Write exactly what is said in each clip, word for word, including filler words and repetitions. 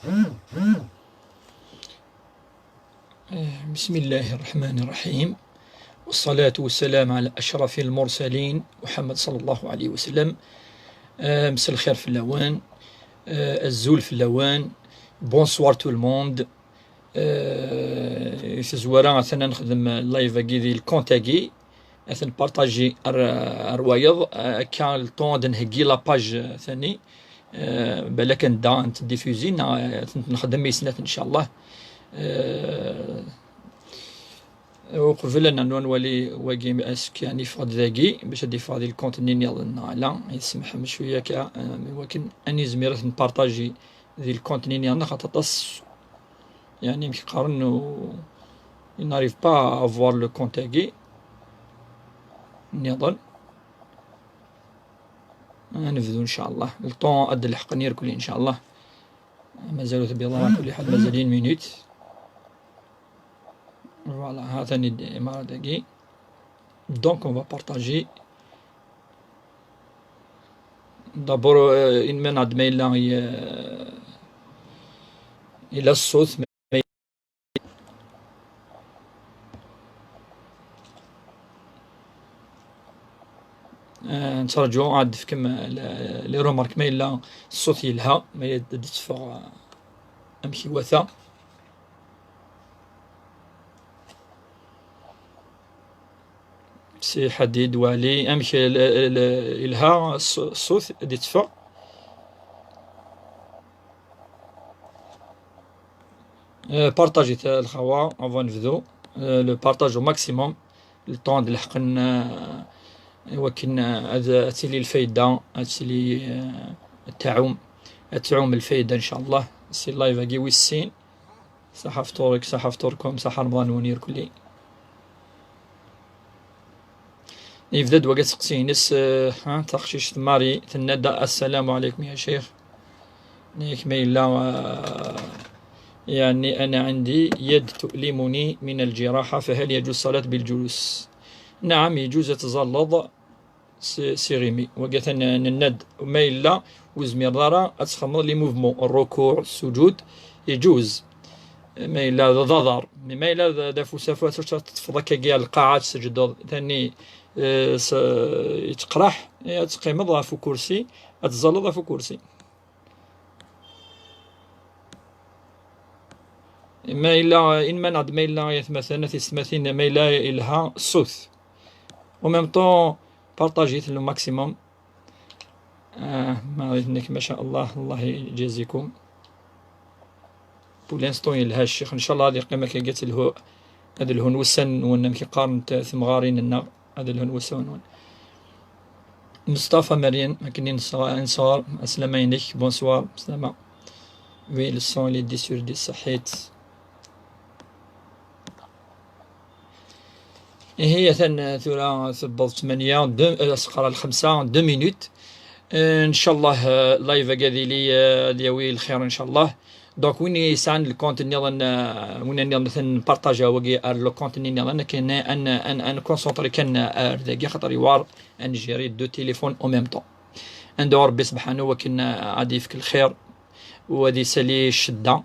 بسم الله الرحمن الرحيم. والصلاة والسلام على أشرف المرسلين محمد صلى الله عليه وسلم. آه، مساء الخير في اللوان. آه، الزول في اللوان. Bonsoir tout le monde. آه، في زوارة ثنا نخدم اللايف أكيد الكونتاكي. أثن بارطاجي الر-، الروايض. آه، كان الطون دنهجي لاباج ثاني. آه، بالك ندا نتديفوزي، نا-، نخدم ميسنات إن شاء الله. آه، وقبل أن نولي واقي أسك يعني فغد ذاقي باش أدي فغد الكونتني نيضن على يسمح شوية كا، آه، ولكن أني زميرة نبارطاجي ذي الكونتني نيضن خاطر طس، يعني مش قارن و ناريف با أفوار لو كونتاكي نيضن. نبدو إن شاء الله. الطون أد الحق نير كلي إن شاء الله. مازالو تبيض على كل حال، مازالين مينوت. Voilà، ها ثاني دي-، مرة داكي. Donc on va partager. D'abord، آه، إن من عد ما إلا ي-، إلا الصوت. آه، نترجو عاد فكم ل-، لي رومارك ما إلا الصوت يلها، ما يد-، تفغ أمشي وثا. سي حديد والي، أمشي ل-، ل-، يلها الص-، الصوت دي تفغ. آه، بارطاجي تا الخوا، افون نبدو. آه، لو بارطاج او ماكسيموم. لو طون د الحق ن-، آه، وكن، آه، هاد تيلي الفايدة، هاد تيلي، آه، تعوم، تعوم الفايدة إن شاء الله. سي اللايف أكي ويسين. صحة فطورك، صحة فطوركم، صحة رمضان ونير كلي. يبدا دوا كتسقسي نس، آه، ها، تخشيش ماري تنادى: "السلام عليكم يا شيخ." نيك ما إلا، آه، يعني: "أنا عندي يد تؤلمني من الجراحة، فهل يجوز الصلاة بالجلوس؟" نعم، يجوز تزلط س-، سيغيمي. وقالت أن نناد ما إلا وزمير دارا أتخمر لي موفمون، الركوع، السجود، يجوز. ما إلا ض-، ضضر، ما إلا ذا فوسافو تتفضل كي القاعة تسجد ثاني، آه، س-، يتقرح، يا تقيمض في كرسي، أتزلط في كرسي. ما إلا، إن ما نعد ما إلا يا ثمثنا في السماثين، ما إلا إلها الصوت. وميم طون بارطاجيت لو ماكسيموم. آه، ما غادي هناك، ما شاء الله، الله يجازيكم. بو لانستون يلها الشيخ، إن شاء الله هذه القيمة كي قالت له، هذا الهون وسن ونا كي قارن ت-، ثمغارين لنا، هذا الهون وسن ون. مصطفى مريم، ما كني نصغر، نصغر. السلام عليك، بونسوار، سلامة. وي، لو سون لي دي سور دي صحيت. إيه، هي ثان ثورة تبض ثمانية، دو، آه، سقرا الخمسة، دو مينوت. آه، إن شاء الله، آه، لايف أكاديلي، آه، دياوي الخير إن شاء الله. دونك وين يسعن الكونت نيضن، آه، وين نيضن مثلًا بارطاجا وكي ار لو كونت نيضن كاين أن، أن، أن كونسونطري كان ار داكي خاطر يوار أن جيري دو تيليفون أو ميم طون. عندو ربي سبحانه وكن غادي يفك الخير، وغادي يسالي الشدة،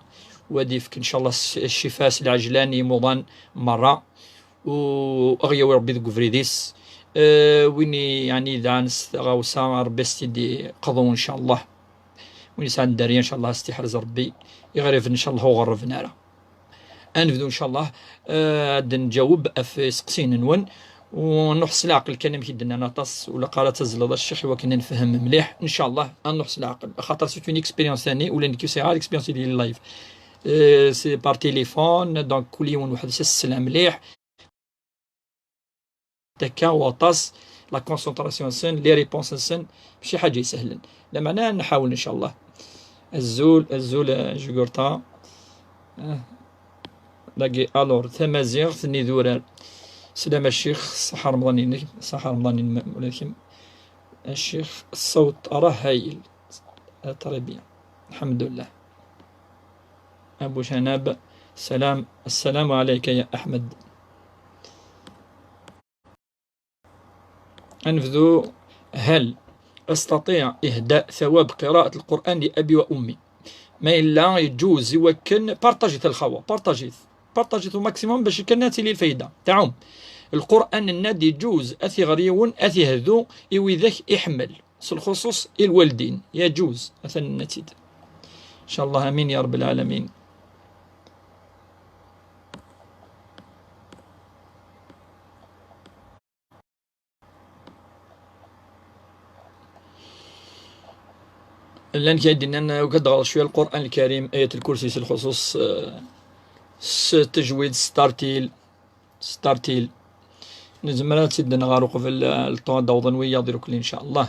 وغادي يفك إن شاء الله الس-، الشفاء العجلاني مضان مرة. و أغياوي ربي ذك فريديس. أه، وين يعني دعان س-، غاوسا ربي ستيدي قضو إن شاء الله. وين يسعد الدارية إن شاء الله استحرز ربي. يغرف إن شاء الله وغرف نارا. أنبدو إن شاء الله. أه، عاد نجاوب أف سقسين نون. ونحس العقل كان يمكن دنا نطس ولا قالت تزلط الشيخ وكنا نفهم مليح إن شاء الله. نحس العقل خاطر سي اون اكسبيريونس ثاني ولا نكيو سي غير اكسبيريونس ديال اللايف. أه، سي بار تيليفون، دونك كل يوم واحد سي السلام مليح. تكا وطاس لا كونسونطراسيون سن، لي ريبونس سن، ماشي حاجة يسهلن. لا معناها نحاول إن شاء الله. الزول، الزول، آه، جوجورتا. آه. داكي ألور، تمازيغ، ثني ذوران. سلام الشيخ، صحة رمضان ينك، صحة رمضان ينم-، ولكن الشيخ الصوت راه هايل. آه، تري بيان. الحمد لله. أبو شناب، سلام، السلام عليك يا أحمد. أنفذو، هل أستطيع إهداء ثواب قراءة القرآن لأبي وأمي؟ Ma yella yeǧǧuz i wakken, partajit a lxawa, partajit. Partajit au maximum bac kan ad tili lfayda. Tɛum. Lqur'an, nenna-d, yeǧǧuz ad t-iɣer yiwen, ad t-ihdu i widak iḥemmel. S lxuṣuṣ i lwaldin. Yeǧǧuz. Atan nenna-tt-id. Ncallah, amin ya rabbal alamin. Llan kra i d-yennan, eh, ugadeɣ cwiya Lqur'an Lkarim, Ayat Lkursi s lxuṣuṣ, eh, s tejwid, s tartil, s tartil. Nezmer ad tt-id-nɣer uqbel, eh, le temps ad d-awḍen wiyaḍ irukli, ncallah.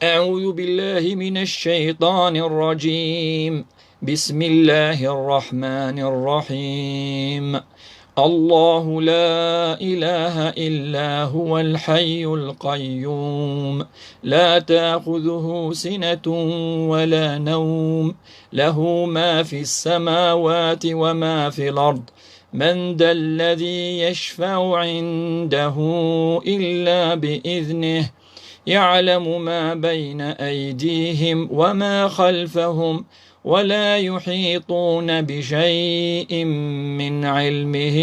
أعوذ بالله من الشيطان الرجيم. بسم الله الرحمن الرحيم. الله لا إله إلا هو الحي القيوم. لا تأخذه سنة ولا نوم. له ما في السماوات وما في الأرض. من ذا الذي يشفع عنده إلا بإذنه. يعلم ما بين أيديهم وما خلفهم. ولا يحيطون بشيء من علمه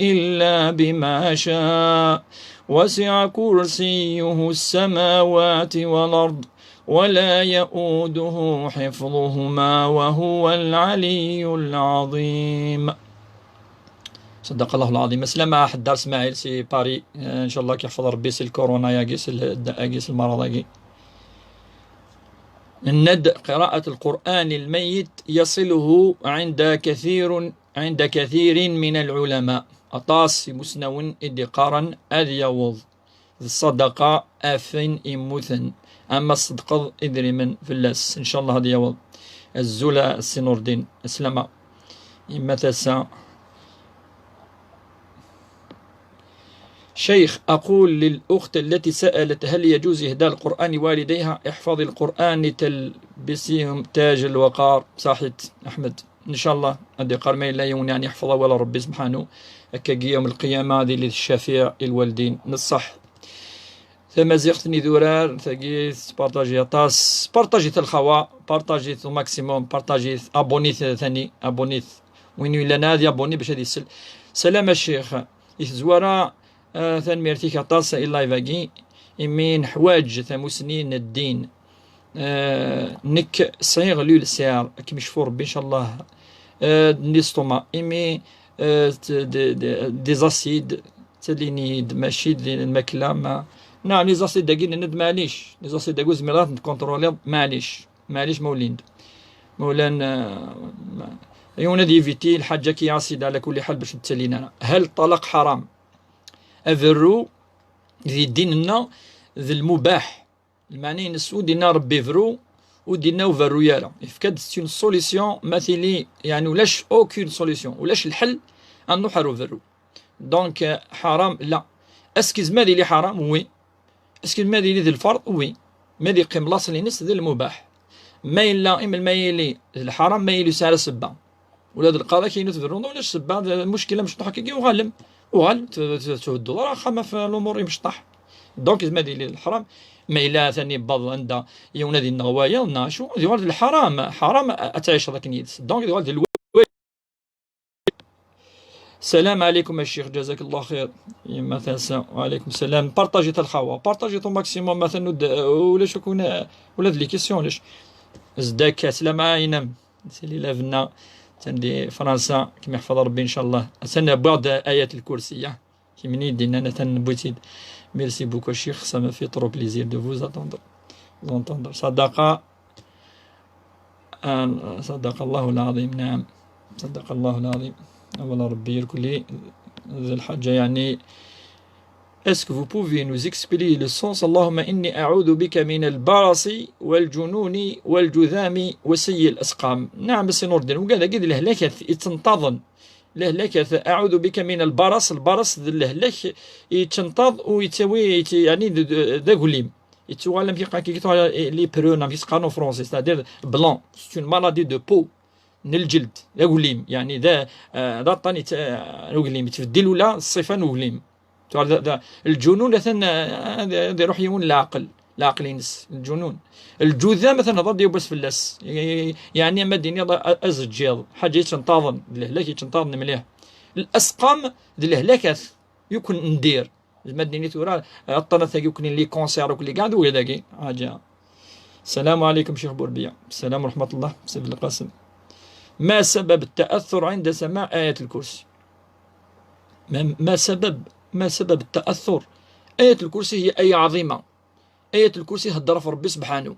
إلا بما شاء. وسع كرسيه السماوات والأرض. ولا يؤوده حفظهما وهو العلي العظيم. صدق الله العظيم. السلام على حدار اسماعيل سي باري. آه، ان شاء الله كيحفظ ربي سي الكورونا ياكي سي ال-، ياكي سي المرض ياكي. الند قراءة القرآن الميت يصله عند كثير، عند كثير من العلماء. Aṭas n imusnawen i d-iqqaren ad yaweḍ d ṣṣadaqa ɣef win yemmuten, ama tṣeddqeḍ idrimen fell-as, ncallah ad yaweḍ. Azul a Si Nurdin, aslama. Yemma Tasa. شيخ، أقول للأخت التي سألت: هل يجوز إهداء القرآن لوالديها؟ احفظي القرآن تلبسيهم تاج الوقار. صحيت، أحمد. إن شاء الله. Ad iqqar ma yella yiwen, yeɛni, yeḥfeḍ awal n Ṛebbi subḥanu, akkagi yawm lqiyama ad yili d ccafiɛ i lwaldin. Neṣṣeḥ. Tamaziɣt n idurar, tagi tespartaji aṭas. Partajit a lxawa, partajit au maximum, partajit, abonnit tani, abonnit. Win yellan ad yabuni bac ad isel. Salam a ccix. I tezwara, ah, tanemmirt-ik aṭas i live-agi, imi neḥwaǧ tamusni n ddin. Ah, nekk sɛiɣ l'ulcère, ad kem-icfu Rebbi, ncallah. Ah, n l'estomac, imi, ah, t-, d-, d-, des acides, ttalin-iyi-d mačči d lmakla, ma, neɣ les acides-agi, nenna-d maɛlic, les acides-agi ur zmireɣ ad ten-tkontroliḍ, maɛlic, maɛlic ma ulin-d. Ma ulan, ah, ma, yiwen ad yiviti lḥaǧa-agi acide ɛla kulli ḥal bac ur d-ttalin ara. Hal ṭṭalaq ḥaram? Aberru di ddin-nneɣ d lmubaḥ. Lmeɛna-ines ur d-yenna Rebbi bru, ur d-yenna ur berru ara. Yefka-d c'est une solution, ma tili, yeɛni ulac aucune solution, ulac lḥel, ad nruḥ ar uberru. Donc, euh, ḥaram, la. Est-ce que yezmer ad yili ḥaram? Oui. Est-ce que yezmer ad yili d lferḍ? Oui. Ma ad yeqqim laṣel-ines d lmubaḥ. Ma yella, imal ma yili d lḥaram, ma yili ur yesɛi ara ssebba. Ula d lqaḍi akken i tberruḍ, ulac ssebba, d lmuckil amecṭuḥ akkagi, uɣalem. Uɣal, t-, t-, thuddeḍ ara axxam ɣef lumuṛ imecṭaḥ. Donc, yezmer ad yili d lḥaram, ma yella atan yewweḍ anda yiwen ad yenɣ wayeḍ, neɣ acu, ad yuɣal d lḥaram. Ḥaram a-, ad tɛiceḍ akken yid-s. Donc, ad yuɣal d lwa-, السلام عليكم الشيخ، جزاك الله خير. Yemma Tasa, وعليكم السلام. Partajit a lxawa, partajit au maximum, atan ur d-, ulac akk win, ula d les questions ulac. Zdak, aslama, inem. Sili la venna, atan di Fransa, kem-iḥfeḍ Rebbi, ncallah. Atan wwiɣ-d Ayat Lkursi, ya. Kemmini d-innan, atan wwi-tt-id. Merci beaucoup, Cheikh, ça me fait trop plaisir de vous attendre. Vous entendre. Sadaqa, ah, صدق الله العظيم، نعم. صدق الله العظيم. Awal n Rebbi irkelli d lḥaǧa, yeɛni, Est-ce que vous pouvez nous expliquer le sens اللهم إني أعوذ بك من البرص والجنون والجذام وسيء الأسقام؟ Naɛam, a Si Nurdin, wigad-agi d lehlakat ittenṭaḍen. Lehlakat, أعوذ بك من البرص, lbaras d lehlak ittenṭaḍ u yettawi, yetti-, yeɛni d, d, d aglim. Yettuɣal amek i qqaren, kif tuɣal les prunes, amek i s-qqaren en français, c'est-à-dire blanc, c'est une maladie de peau. N lǧeld, d aglim, yeɛni d, eh, d aṭṭan yet-, eh, n uglim, yettbeddil ula ṣṣifa n uglim. Tuɣal d, d, lǧunun atan, eh, ad, ad iruḥ yiwen leɛqel. leɛqel-ines, lǧunun. Lǧuda, ma tenhḍeḍ, yiwwas fell-as. Yeɛni, ma d-tiniḍ a-, a-, azeǧǧiḍ, ḥaǧa yettenṭaḍen, d lehlak yettenṭaḍen mliḥ. Asqam, d lehlakat, yukken ndir. Zma d-nini tura, aṭṭanat-agi yukken les cancers, akk les gars, d wid-agi. Ḥaǧa. السلام عليكم شيخ بوربية. السلام ورحمة الله سيد القاسم. ما سبب التأثر عند سماع آية الكرسي؟ ما، ما سبب، ما سبب التأثر؟ آية الكرسي هي آية عظيمة. آية الكرسي هضر في ربي سبحانه.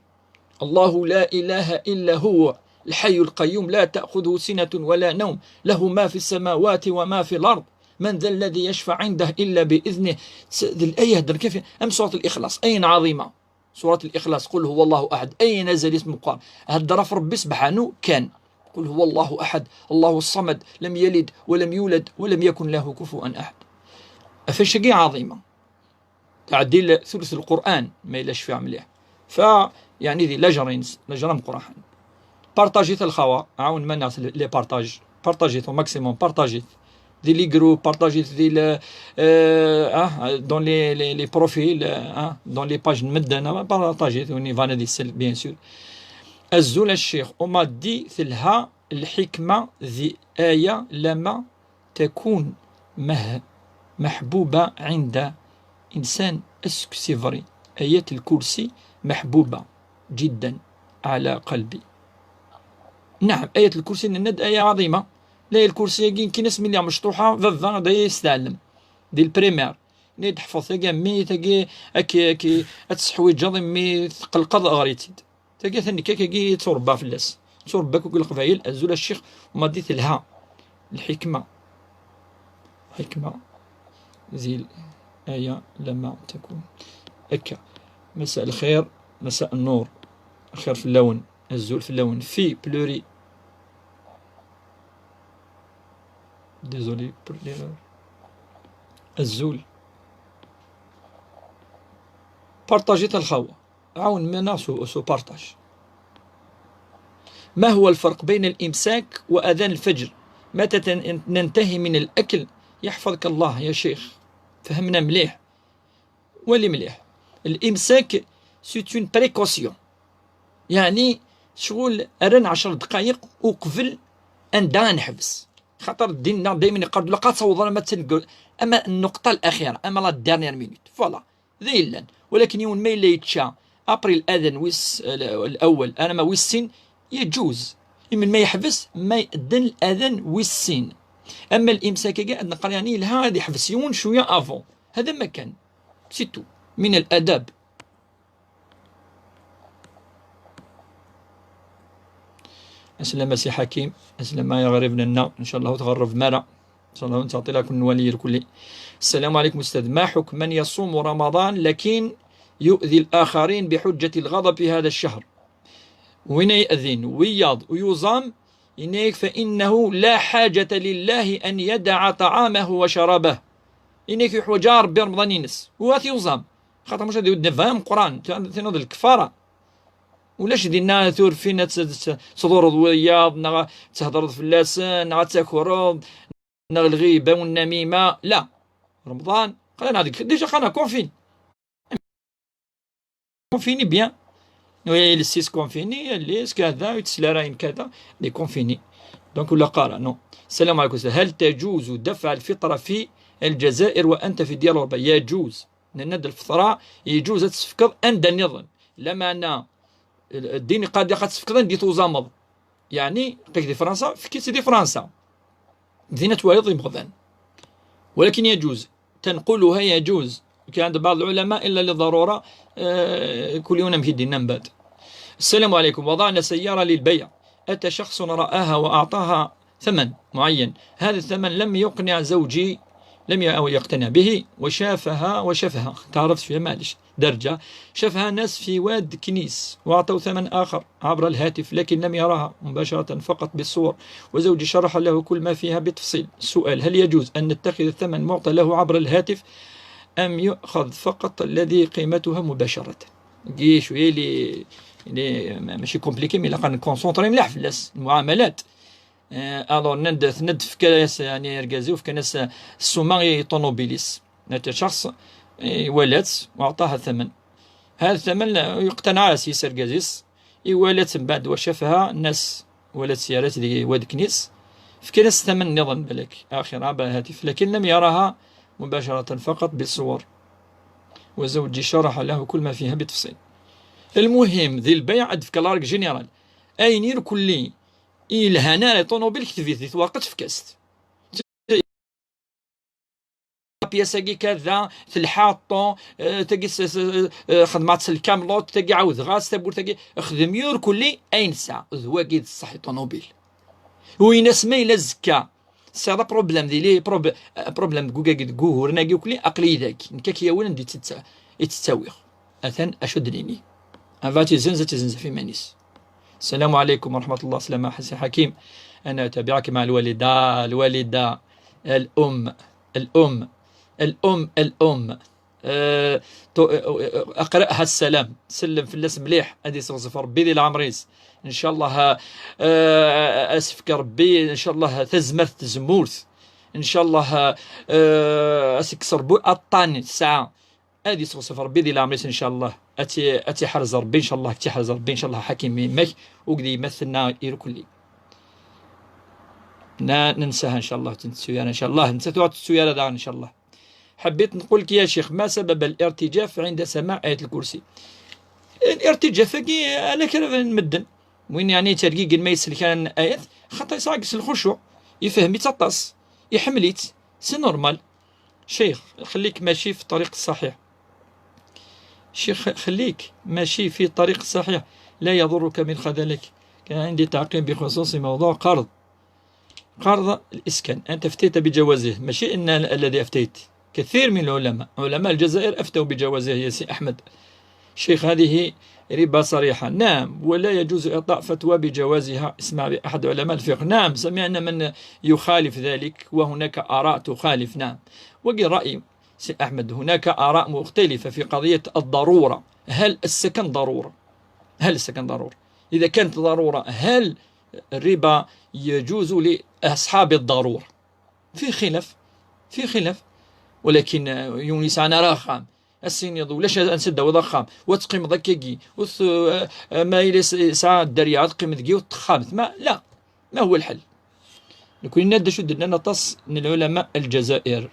الله لا إله إلا هو الحي القيوم لا تأخذه سنة ولا نوم له ما في السماوات وما في الأرض من ذا الذي يشفع عنده إلا بإذنه. س-، الآية هضر كيف؟ أم سورة الإخلاص، آية عظيمة. سورة الإخلاص، قل هو الله أحد، آية نزل اسم القرآن. هضر في ربي سبحانه كان. قل هو الله أحد، الله الصمد، لم يلد ولم يولد ولم يكن له كفوا أحد. فشقي عظيمة. تعديل ثلث القرآن ما إلا شفيع مليح. ف، يعني ذي لجرين، لجرة مقرحن. بارطاجيت الخوا، عاون ما ناس لي بارطاج. بارطاجيت au maximum، بارطاجيت. ذي لي جروب، بارطاجيت ذي ل-، آه، آه، dans les، les، les profils، آه، dans les pages مدن، بارطاجيت وني فانا دي سل، bien sûr. أزول الشيخ، وما دي ثلها الحكمة ذي آية لما تكون مه-، محبوبة عند إنسان. Est-ce que c'est vrai؟ آية الكرسي محبوبة جدا على قلبي. نعم، آية الكرسي نند آية عظيمة. لا، الكرسي يجي يمكن اسم اللي مشطوحة، ففا دا يستعلم. دي البريمير. ني تحفظ تاقي مي تاقي أكي، أكي، أتسحوي جاضي مي تقلقض أغريتيد. تاقي ثاني كاكاكي تربى فلاس. تربى كوك القبايل، أزول الشيخ، وما دي تلها. الحكمة. حكمة. زيل. آية لما تكون. أكا. مساء الخير، مساء النور. الخير في اللون، الزول في اللون، في بلوري. Désolé pour l'erreur. الزول. بارطاجيت الخاوة. عاون منا سو، سو بارطاج. ما هو الفرق بين الإمساك وأذان الفجر؟ متى تن-، ننتهي من الأكل؟ يحفظك الله يا شيخ. فهمنا مليح. ولي مليح. الإمساك c'est une précaution. يعني شغل رن عشر دقايق وقبل أن دا نحبس. خاطر ديننا دايما يقال لا قا تصوض ما تنقل. أما النقطة الأخيرة، أما la dernière minute. Voilà. ذي يلان. ولكن يوم ما إلا يتشا أبري الأذان ويس، ال-، الأول، أنا ما ويس سين، يجوز. يمن ما يحبس، ما يأذن الأذان ويس سين. أما الإمساك كاع نقرا يعني لها غادي يحبس يون شوية أفون. هذا ما كان. C'est tout. من الأدب. أسلم سي حكيم، أسلم يا غريب لنا، إن شاء الله تغرب مرة، إن شاء الله تعطي لكم نوالي الكل. السلام عليكم أستاذ، ما حكم من يصوم رمضان لكن يؤذي الآخرين بحجة الغضب في هذا الشهر؟ وين يأذين وياض ويوزام إنيك، فإنه لا حاجة لله أن يدع طعامه وشرابه. إنيك يحوج ربي رمضان ينس وهات يوزام. خاطر مش هذه ودنا فهم قرآن، تنوض الكفارة. ولاش دينا ثور فينا تس-، تس-، تضرض وياض، نغا تهضرض في اللسان، نغا تاكرض، نغا الغيبة والنميمة. لا. رمضان، قال أنا هذيك ديجا خانا كونفين. كونفيني بيان. وي لسيس كونفيني، ليس كذا، يتسلى راين كذا، لي كونفيني. دونك ولا قارا، نو. السلام عليكم أستاذ. هل تجوز دفع الفطرة في الجزائر وأنت في ديار أوروبا؟ يجوز. لأن الفطرة يجوز تسفكض أن دنيظن. لما أنا الدين قد قد تسفكض أن دي توزامض. يعني، قيك دي فرنسا، فكيت دي فرنسا. دينا توايض يمغضان. ولكن يجوز تنقلها، يجوز. كان عند بعض العلماء إلا لضرورة، آه، كل يوم نمشي دينا من بعد. السلام عليكم. وضعنا سيارة للبيع. أتى شخص رآها وأعطاها ثمن معين. هذا الثمن لم يقنع زوجي، لم ي-، أو يقتنع به، وشافها، وشافها، تعرفت فيها، معليش، درجة. شافها ناس في واد كنيس، وأعطوا ثمن آخر عبر الهاتف، لكن لم يراها مباشرة، فقط بالصور، وزوجي شرح له كل ما فيها بالتفصيل. السؤال: هل يجوز أن نتخذ الثمن المعطى له عبر الهاتف، أم يؤخذ فقط الذي قيمتها مباشرة؟ كي شوية لي، لي ما-، ماشي كومبليكي، مي لقى نكونسونطري مليح في الناس، المعاملات. آه، الوغ ند-، ند في كاس، يعني، ركازي وفي كاس السومة طوموبيليس. نتا شخص، آه، ولات وعطاها ثمن. هذا الثمن لا يقتنع على سيس الجازيس. إيوالا تنبعد وشافها الناس، ولا تسيارات دي ودكنيس. فكان الثمن نظن بالك آخر أبا هاتف، لكن لم يراها مباشرة، فقط بالصور. وزوجي شرح له كل ما فيها بتفصيل. المهم، ذي البيع أدفك لارك جينيرال. أين يركلي إلهانا طونوبيل كتبيت ذي توقت في كاست. بياساكي كذا، تلحى الطون، آه، تاكي س-، س-، آه، خدمات الكاملوت، تاكي عاود غاز، تابور، تاكي خدم يور كلي أين ساعة. ذواكي الصح طونوبيل. وين اسمي إلا زكا. سي هذا بروبليم دي لي بروب-، آه، بروبليم كوكا كي تقوهور ناكي وكلي أقلي ذاك. نكاك يا ولد دي تتسا-، يتساويخ. أثن أشد ليني. أفاتي زنزة زنزة في مانيس. السلام عليكم ورحمة الله. سلامة حسين حكيم. أنا أتابعك مع الوالدة، الوالدة، الأم، الأم، الأم، الأم. آه، تو-، آه، آه، أقرأها السلام، سلم في الناس مليح، أدي سوزف ربي دي العمريس. إن شاء الله، آه، أسفك ربي، إن شاء الله تزمرت تزمورت. إن شاء الله، آه، أسكسر بو أطاني الساعة. أدي سوزف ربي دي العمريس إن شاء الله. أتي، أتي حرز ربي إن شاء الله، أتي حرز ربي إن شاء الله حكيم يمك، وقدي يمثلنا إيركلي. نا ننساها إن شاء الله، تنسويانا إن شاء الله، نسيتوها تسويانا داغن إن شاء الله. حبيت نقول لك يا شيخ، ما سبب الارتجاف عند سماع آية الكرسي؟ الارتجاف كي على كلام المدن، وين يعني ترقيق ما يسلك عن آيات، خاطر يسعى يقص الخشوع، يفهم يتطاس، يحمليت، سي نورمال. شيخ، خليك ماشي في الطريق الصحيح. شيخ، خليك ماشي في الطريق الصحيح، لا يضرك من خذلك. كان عندي تعقيب بخصوص موضوع قرض، قرض الإسكان. أنت أفتيت بجوازه، ماشي أن الذي أفتيت، كثير من العلماء، علماء الجزائر أفتوا بجوازه يا سي أحمد. شيخ، هذه ربا صريحة. نعم، ولا يجوز إعطاء فتوى بجوازها. اسمع بأحد علماء الفقه. نعم، سمعنا من يخالف ذلك، وهناك آراء تخالف. نعم، وقي رأي سي أحمد، هناك آراء مختلفة في قضية الضرورة. هل السكن ضرورة؟ هل السكن ضرورة؟ إذا كانت ضرورة، هل الربا يجوز لأصحاب الضرورة؟ في خلاف، في خلاف. ولكن، آه، يونس أنا راخام، السين يضو، ليش أنسد وضخام، وتقيم ضكيكي، وث-، آه، آه، ما إلى س-، ساعة الدريا، تقيم ذكي وتخامت. ما، لا، ما هو الحل؟ نكون ندش ودنا نطس من علماء الجزائر.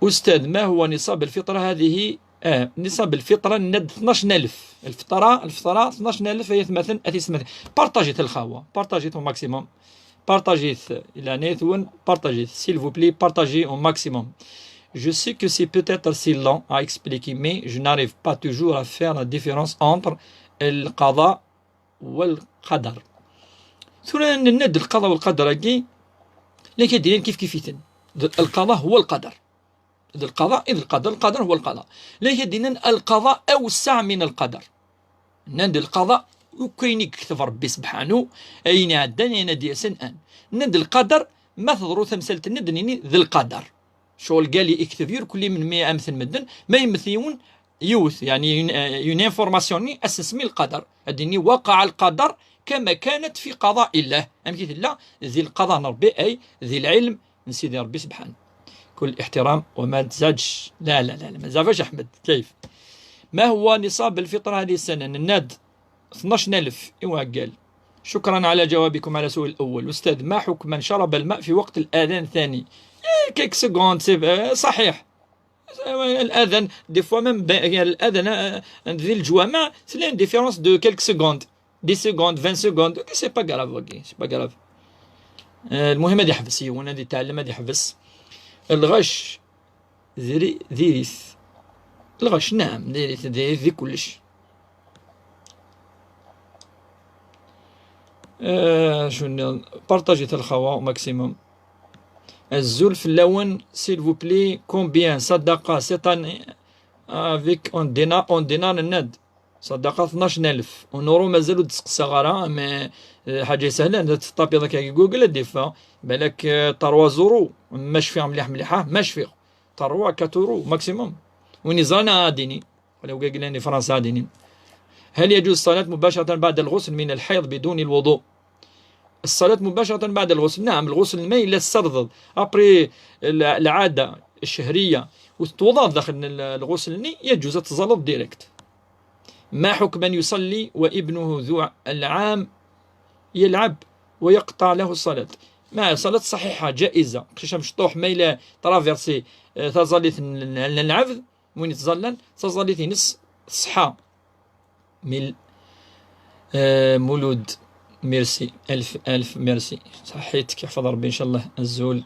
أستاذ، ما هو نصاب الفطرة هذه؟ آه، نصاب الفطرة ند اثناش ألف. الفطرة، الفطرة اثناش ألف هي ثمثن، أثي ثمثن. بارطاجيت الخاوة، بارطاجيت au maximum. بارطاجيت إلى نيثون، بارطاجيت. S'il vous plaît, partagez au maximum. Je sais que c'est peut-être si long à expliquer, mais je n'arrive pas toujours à faire la différence entre القضاء والقدر. ثورة نند القضاء والقدر أكي، لكن ديرين كيف كيفيتن. القضاء هو القدر. القضاء إذ القدر، القدر هو القضاء. لكن دينا القضاء أوسع من القدر. نند القضاء وكاين يكتب ربي سبحانه، أين عدن، أين ديسن أن. نند القدر، ما تضرو تمثال تند نيني ذي القدر. شغل قال لي اكتب يور كل من مية أمثل مدن، ما يمثيون يوث، يعني، ين-، آه، ينفورماسيوني أسسمي القدر. أديني وقع القدر كما كانت في قضاء الله. أم كي تلا ذي القضاء نربي، أي ذي العلم نسيدي ربي سبحانه. كل احترام وما تزادش. لا، لا، لا، لا، ما زافش أحمد. كيف؟ ما هو نصاب الفطرة هذه السنة؟ نناد اثناش ألف. إيوا قال. شكرا على جوابكم على السؤال الأول. أستاذ، ما حكم من شرب الماء في وقت الأذان الثاني؟ إيه، كيك سكوند، سي، آه، صحيح. الأذان، دي فوا ميم ب-، يعني الأذان، آه، ذي الجوامع، c'est une différence de quelques secondes. دي سكوند، فان سكوند، أوكي، سي با غراف، أوكي، سي با غراف. آه، المهم هذه يحبس، يون هذه يتعلم، هذه يحبس. الغش، ذري-، ذيريث. الغش، نعم، ذيريث، ذيريث ذي كلش. آه، شنو؟ بارطاجيت الخوا maximum. الزول في اللون، s'il vous plaît, combien صدقة cette année avec en dinar, en dinar الند؟ صدقة اثناش ألف. اون اورو مازال ود تسقسا غارا، مي، آه، حاجة سهلة، انت تطابي ذاك جوجل ديفا، بالك، آه، تروا زورو، ما شفيغ مليح مليحة، ما شفيغ. تروا كاتورو maximum. وين زانا ديني. ولو قال لي فرنسا ديني. هل يجوز الصلاة مباشرة بعد الغسل من الحيض بدون الوضوء؟ الصلاة مباشرة بعد الغسل، نعم، الغسل ما إلا السرد. أبري الع-، العادة، الشهرية وتتوضا داخل ال-، الغسل ني، يجوز تزالط direct. ما حكم من يصلي وابنه ذو العام يلعب ويقطع له الصلاة؟ ما صلاة صحيحة جائزة. قشة مشطوح ما إلا ترافيرسي، آه، تزاليت ن-، ن-، نلعب وين يتزلن تزاليت ينس صحة. مل آه، مولود، ميرسي، ألف، ألف ميرسي. صحيتك، يحفظ ربي إن شاء الله. الزول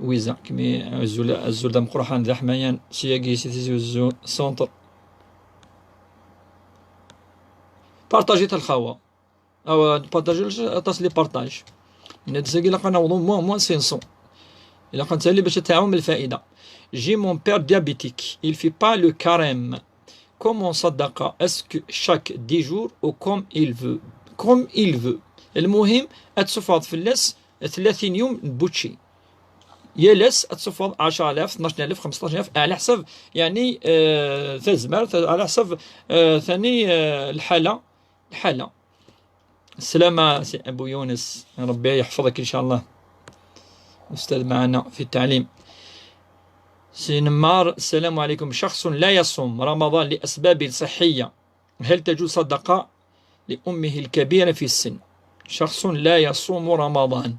ويزا، كمي الزول، الزول دا مقروحان ذا حمايان، سياقي سي تيزي وزو سونتر. بارطاجي تاع الخاوة. أو بارطاجي، تصلي بارطاج. من هاد الساقي لقنا وضو موان، موان سينسون. إلا كنت اللي باش تعاون الفائدة. J'ai mon père diabétique, il fait pas le carême. Comment صدقة؟ Est-ce que chaque dix jours ou comme il veut? Comme il veut. المهم، أتصفر في اللاس ثلاثين يوم بوتشي. يا لاس أتصفر عشرة آلاف، اثناش آلاف، خمسطاش آلاف، على حسب، يعني، آه، تزمر، على حسب، آه، ثاني، آه، الحالة، الحالة. السلامة سي أبو يونس، ربي يحفظك إن شاء الله، أستاذ معنا في التعليم. سي نمار، السلام عليكم. شخص لا يصوم رمضان لأسباب صحية، هل تجوز صدقة لأمه الكبيرة في السن؟ شخص لا يصوم رمضان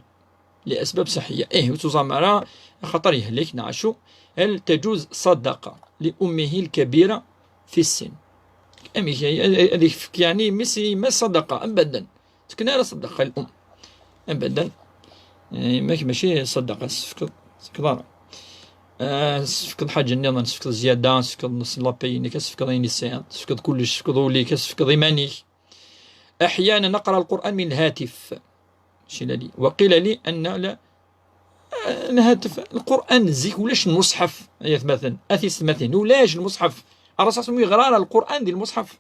لأسباب صحية. إيه، وتزامرة خطر يهلك نعشو. هل تجوز صدقة لأمه الكبيرة في السن؟ أمي هي-، هذيك فك يعني ميسي ما صدقة أبدا. تكنا لا صدقة الأم أبدا. يعني ماك-، ماشي صدقة، سفكض، سفكض راه. آه، سفكض حاجة نظن، سفكض زيادة، سفكض نص لاباي، إنك سفكض عيني السياد، سفكض كلش، سفكض وليك، سفكض إيمانيك. أحيانا نقرأ القرآن من الهاتف. شي لالي. وقيل لي أن لا، آه، الهاتف، القرآن زيك ولاش المصحف، يا مثلا، أثيس مثلا، ولاش المصحف. الرسول صلى الله عليه وسلم يغرى القرآن دي المصحف.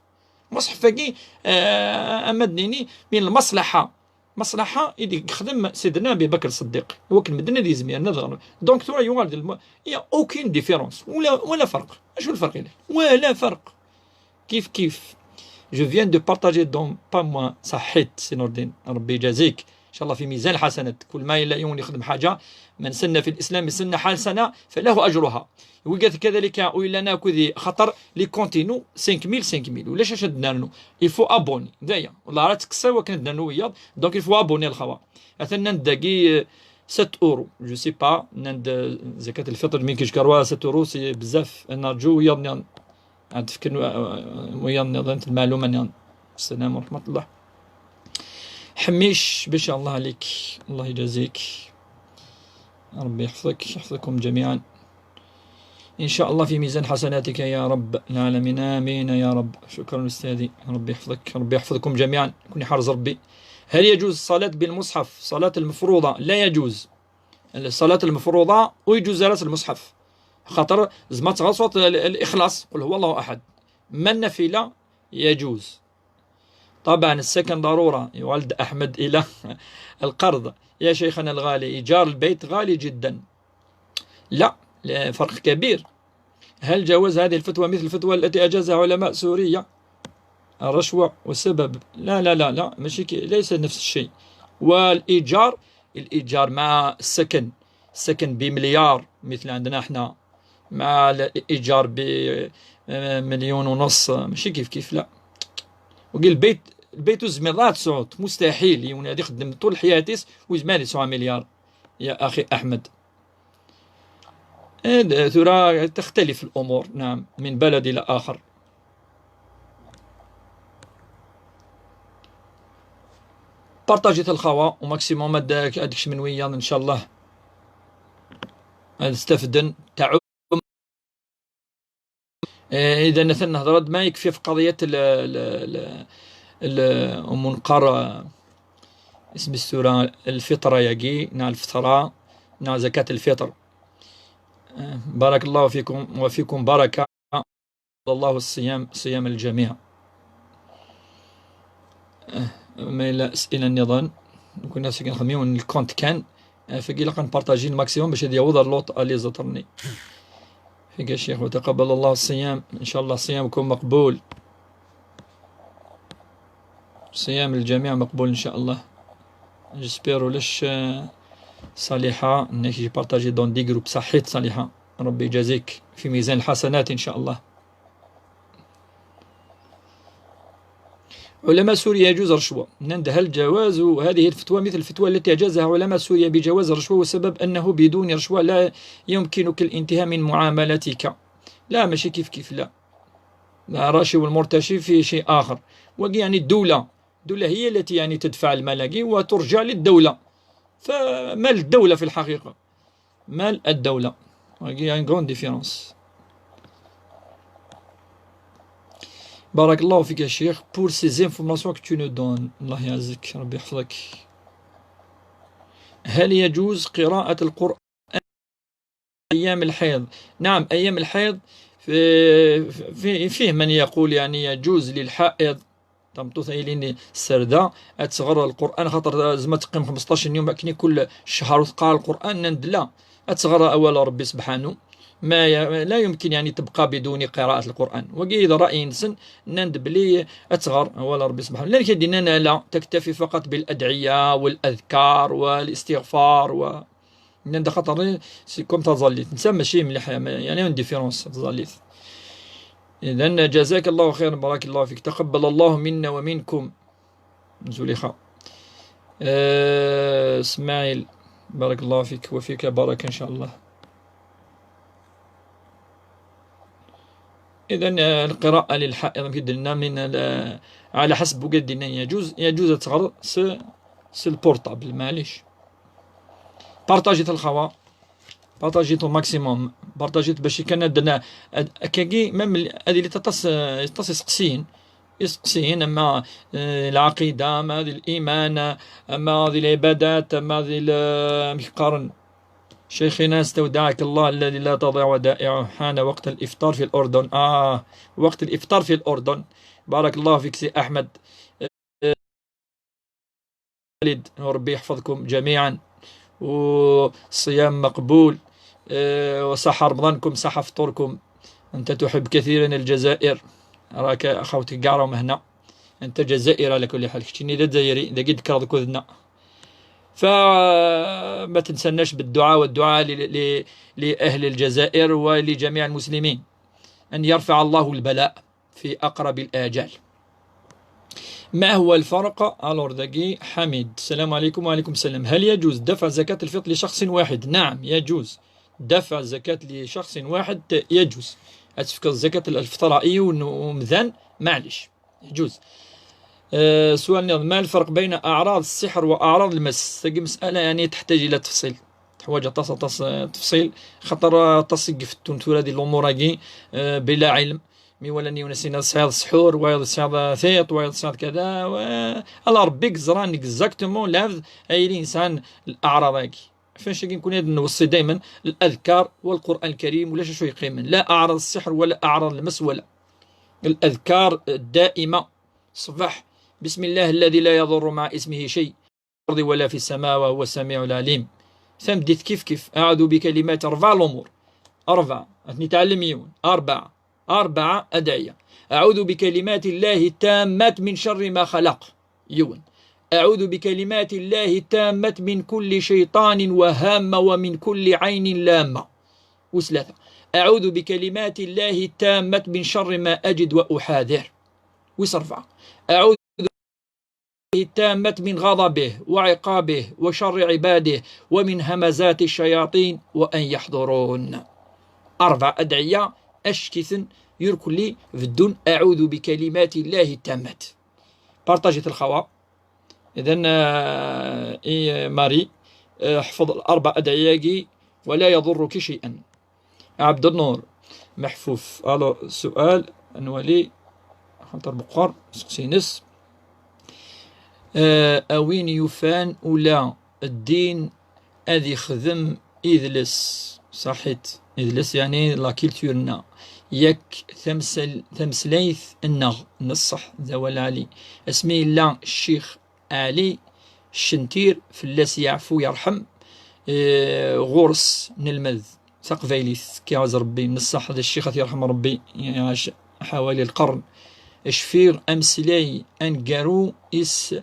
المصحف كي، آه، أما ديني من المصلحة. مصلحة يدي يخدم سيدنا أبي بكر الصديق. وكل مدن هذه زمير نظر. دونك ثورة يوغال دي الم-، يا أوكين ديفيرونس. ولا، ولا فرق. شو الفرق إليه؟ ولا فرق. كيف كيف. Je viens de partager dans pas moi صحيت سي نور الدين، ربي يجازيك إن شاء الله في ميزان الحسنات. كل ما إلا يوم يخدم حاجة، من سن في الإسلام سنة حسنة فله أجرها. وقالت كذلك وإلا أنا كذي خطر لي كونتينو خمسمية خمسمية. ولا شاش درنا؟ Il faut abonner. دايا. والله راه تكسر وكان درنا وياض. Donc il faut abonner الخوا. أثناً داقي ست أورو. Je sais pas. نند زكاة الفطر من كيش كروا ست أورو سي بزاف. نرجو وياض عاد تفكر ويا نظام المعلومة نعم. السلام ورحمة الله. حميش، ما شاء الله عليك، الله يجازيك، ربي يحفظك، يحفظكم جميعا إن شاء الله في ميزان حسناتك يا رب العالمين، آمين يا رب. شكرا أستاذي، ربي يحفظك، ربي يحفظكم جميعا، كن يحرز ربي. هل يجوز الصلاة بالمصحف، صلاة المفروضة؟ لا يجوز. الصلاة المفروضة ويجوز رأس المصحف، خاطر زعما تغصوت ال-، الإخلاص، قل هو الله أحد. ما النافلة يجوز. طبعا السكن ضرورة، يولد أحمد إلى القرض. يا شيخنا الغالي، إيجار البيت غالي جدا. لا، لا، فرق كبير. هل جواز هذه الفتوى مثل الفتوى التي أجازها علماء سوريا؟ الرشوة والسبب. لا، لا، لا، لا، ماشي كي-، ليس نفس الشيء. والإيجار، الإيجار مع السكن، السكن بمليار مثل عندنا احنا، مع الإيجار بمليون ونص، ماشي كيف كيف، لا. وقال البيت، البيت الزميرات صوت، مستحيل يكون هذا يخدم طول حياتيس ويزمان يسوى مليار، يا أخي أحمد. إيه، ثورة تختلف الأمور، نعم، من بلد إلى آخر. بارطاجيت الخوا وماكسيموم هاد-، هادشي من ويا إن شاء الله. هاد استفدن تعم. إيه، إذا مثلا نهضر ما يكفي في قضية ال-، ال-، ال-، ال-، أم نقر، آه، اسم السورة الفطرة ياكي، نع الفطرة، نع زكاة الفطر. آه، بارك الله فيكم وفيكم بركة. الله الصيام، صيام الجميع. آه، ما إلا أسئلة نظن. كنا ساكن خميون الكونت كان. آه، فقيلا كنبارطاجي الماكسيموم باش هادي يعوض اللوط ألي زطرني. فيك يا شيخ، وتقبل الله الصيام، إن شاء الله صيامكم مقبول. صيام الجميع مقبول إن شاء الله. جيسبيرو لش، آه، صالحة، إنك جي بارطاجي دون دي جروب صحيت صالحة. ربي يجازيك في ميزان الحسنات إن شاء الله. علماء سوريا يجوز رشوة؟ نندهل الجواز، وهذه الفتوى مثل الفتوى التي أجازها علماء سوريا بجواز الرشوة، والسبب أنه بدون رشوة لا يمكنك الانتهاء من معاملتك. لا، ماشي كيف كيف، لا. لا، الراشي والمرتشي في شيء آخر. وقي يعني الدولة، الدولة هي التي يعني تدفع الملاقي وترجع للدولة، فمال الدولة في الحقيقة. مال الدولة. Il y a une grande différence. بارك الله فيك يا شيخ pour ces informations que tu nous donnes. الله يعزك، ربي يحفظك. هل يجوز قراءة القرآن أيام الحيض؟ نعم، أيام الحيض في، في، فيه من يقول يعني يجوز للحائض تمطوث أيلين السردة أتغر القرآن، خاطر زعما تقيم خمسطاش يوم كني كل شهر وتقرا القرآن نندلا. أتغر أول ربي سبحانه. ما ي... لا يمكن يعني تبقى بدون قراءة القرآن. وقيد رأي نسن نند بلي أتغر أول ربي سبحانه. لأن كدينا لا تكتفي فقط بالأدعية والأذكار والاستغفار و نند خاطر c'est comme تظليت. نسا ماشي مليح، يعني une différence تظليت. إذن جزاك الله خيرا، بارك الله فيك، تقبل الله منا ومنكم. زوليخة. آه، اسماعيل، بارك الله فيك وفيك بارك إن شاء الله. إذن، آه، القراءة للحائض كي درنا من ال-، على حسب وقت درنا يجوز، يجوز تغر س-، س البورطابل، معليش. بارطاجيت الخوا، بارطاجيت au maximum، بارطاجيت باش كان درنا أد-، كاكي ميم ال-، هذه اللي تطس، تطس يسقسين، يسقسين، أما، آه، العقيدة، أما هذه الإيمان، أما هذه العبادات، أما هذه ال-، مش قارن. شيخنا استودعك الله الذي لا تضيع ودائعه، حان وقت الإفطار في الأردن. آه، وقت الإفطار في الأردن. بارك الله فيك سي أحمد. خالد، وربي يحفظكم جميعا، والصيام مقبول. آه، وصح رمضانكم، صح فطوركم. أنت تحب كثيرا الجزائر، راك أخوتي كاع راهم هنا. أنت جزائري على كل حال، كتشيني لا جزائري، إذا قد كرض كذنا. فما تنسناش بالدعاء، والدعاء ل-، ل-، لأهل الجزائر ولجميع المسلمين، أن يرفع الله البلاء في أقرب الآجال. ما هو الفرق؟ Alors داكي حميد، السلام عليكم. وعليكم السلام. هل يجوز دفع زكاة الفطر لشخص واحد؟ نعم، يجوز دفع الزكاة لشخص واحد، يجوز. أتفك الزكاة الفطر أي ومذان، معليش، يجوز. آه، سؤال نيض، ما الفرق بين أعراض السحر وأعراض المس؟ تاكي مسألة يعني تحتاج إلى تفصيل، تحوج تص-، تص-، تفصيل، خاطر تصقف التونتورة دي الأمور هاكي، آه، بلا علم. مي ولا نيو نسينا صياد سحور، وايض صياد ثيط، وايض صياد كذا، و-، الله ربي زران exactement لافذ أي الإنسان الأعراض هاكي. فاش كي نكون هاد نوصي دايما الأذكار والقرآن الكريم ولا شو يقيمن، لا أعراض السحر ولا أعراض المس ولا الأذكار الدائمة. صباح، بسم الله الذي لا يضر مع اسمه شيء في الأرض ولا في السماء وهو السميع العليم. ثم ديت كيف كيف، أعوذ بكلمات، أربع الأمور. أربعة، أثني تعلم يون. أربعة، أربعة أدعية. أعوذ بكلمات الله التامات من شر ما خلق. يون. أعوذ بكلمات الله التامة من كل شيطان وهامة ومن كل عين لامة. وثلاثة، أعوذ بكلمات الله التامة من شر ما أجد وأحاذر. وثرفعة، أعوذ التامة من غضبه وعقابه وشر عباده ومن همزات الشياطين وأن يحضرون. أربع أدعية أشكثن يركلي في الدون أعوذ بكلمات الله التامات. بارطاجيت الخوا. إذن، آه، إي ماري، آه، احفظ الأربع أدعية ولا يضرك شيئا. عبد النور محفوف. ألو، سؤال نولي خاطر بقر سقسينس. آه، أوين يفان ولا الدين أذي خذم إذلس؟ صحيت، إذلس يعني لا كيلتورنا. ياك تمسل-، تمسليث النغ نصح ذا والعلي. اسمي لا الشيخ علي الشنتير فلاس يعفو يرحم. آه، غورس نلمذ تقبايليت كيعز ربي من الصح هذا الشيخ يرحم ربي يعاش حوالي القرن. شفير أمسلاي أنقارو إس،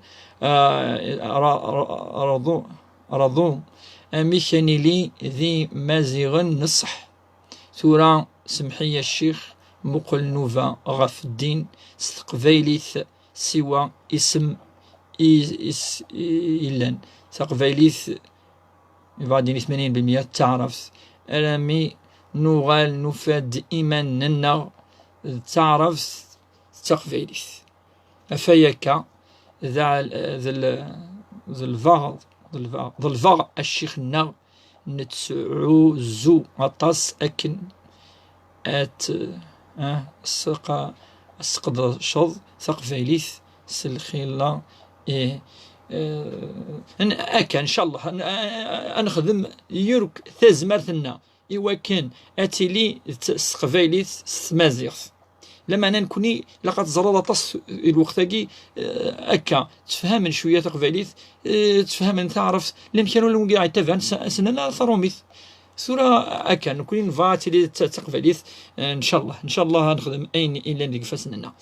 آه، را-، را-، رضو، رضو. أمي كان لي ذي مازيغن نصح. Tura, semḥ-iyi a ccix, muqel nnuba ɣef ddin s teqbaylit, siwa isem i, is, i, yellan. Taqbaylit, بعد ثمانين بالمية d taɛrabt. Armi nuɣal nufa-d iman-nneɣ d taɛrabt d taqbaylit. Afay akka, d a-, d l-, d lbaɣ, d lbaɣ, d lbaɣ a ccix-nneɣ, nettɛuzzu aṭas akken ad, eh, sseqa-, sseqdceḍ taqbaylit s lxila, eh, eh, n-, akka, ncallah, n-, a-, a-, ad nexdem yurk tazmert-nneɣ i wakken ad tili t-, s teqbaylit s tmaziɣt. Lameɛna nekni ilaq ad teẓreḍ aṭas i lweqt-agi, eh, akka, ttefhamen cwiya taqbaylit, eh, ttefhamen taɛrabt, lamek ara wigi ɛettaban s-, ssnen ara tarumit. Tura akka, nekni nebɣa ad tili d ta-, d taqbaylit, eh, ncallah, ncallah ad nexdem ayen illan deg ifassen-nneɣ.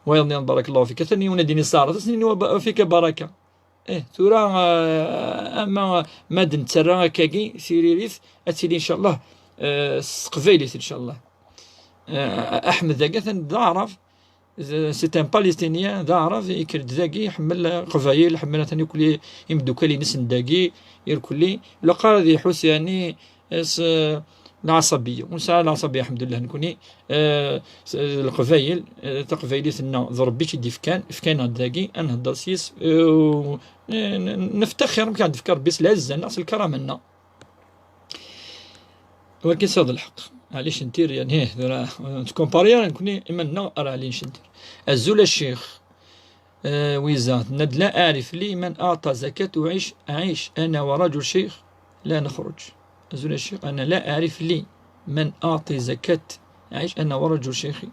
Wayeḍ nniḍen, barakallahu fik. Atan yiwen ad d-yini ssaɛret, ad s-nini wa ba-, fika baraka. Eh, tura, eh, ama ma d-nettarra akkagi tiririt, ad tili, ncallah, eh, s teqbaylit, ncallah. Eh, Aḥmed dagi atan d aɛrab, d-, c'est un Palestinien, d aɛrab, yekker-d dagi, iḥemmel Leqbayel, iḥemmel atan irkelli imeddukal-ines n dagi, irkelli. Ilaq ara ad iḥuss, yani, s, eh, lɛaṣabiya. Ur nesɛi lɛaṣabiya, lḥemdullah, nekni, eh, s-, Leqbayel, eh, taqbaylit-nneɣ d Rebbi i tt-id-ifkan, ifkan-aɣ-d dagi, ad nhedder s yis, eh, u, eh, n-, neftaxir amek i ɣ-d-ifka Rebbi s lɛezza-nneɣ, s lkarama-nneɣ. Walakin tesɛiḍ lḥeqq. Ɛli Centir, yani, ih, tura, ur nettkumpari ara nekni iman-nneɣ ar Ɛli Centir. Azul a ccix. آه، ويزا، تناد: لا أعرف لي من أعطى زكاة وعيش، أعيش أنا ورجل شيخ لا نخرج. أزول الشيخ، أنا لا أعرف لي من أعطي زكاة، أعيش أنا ورجل شيخي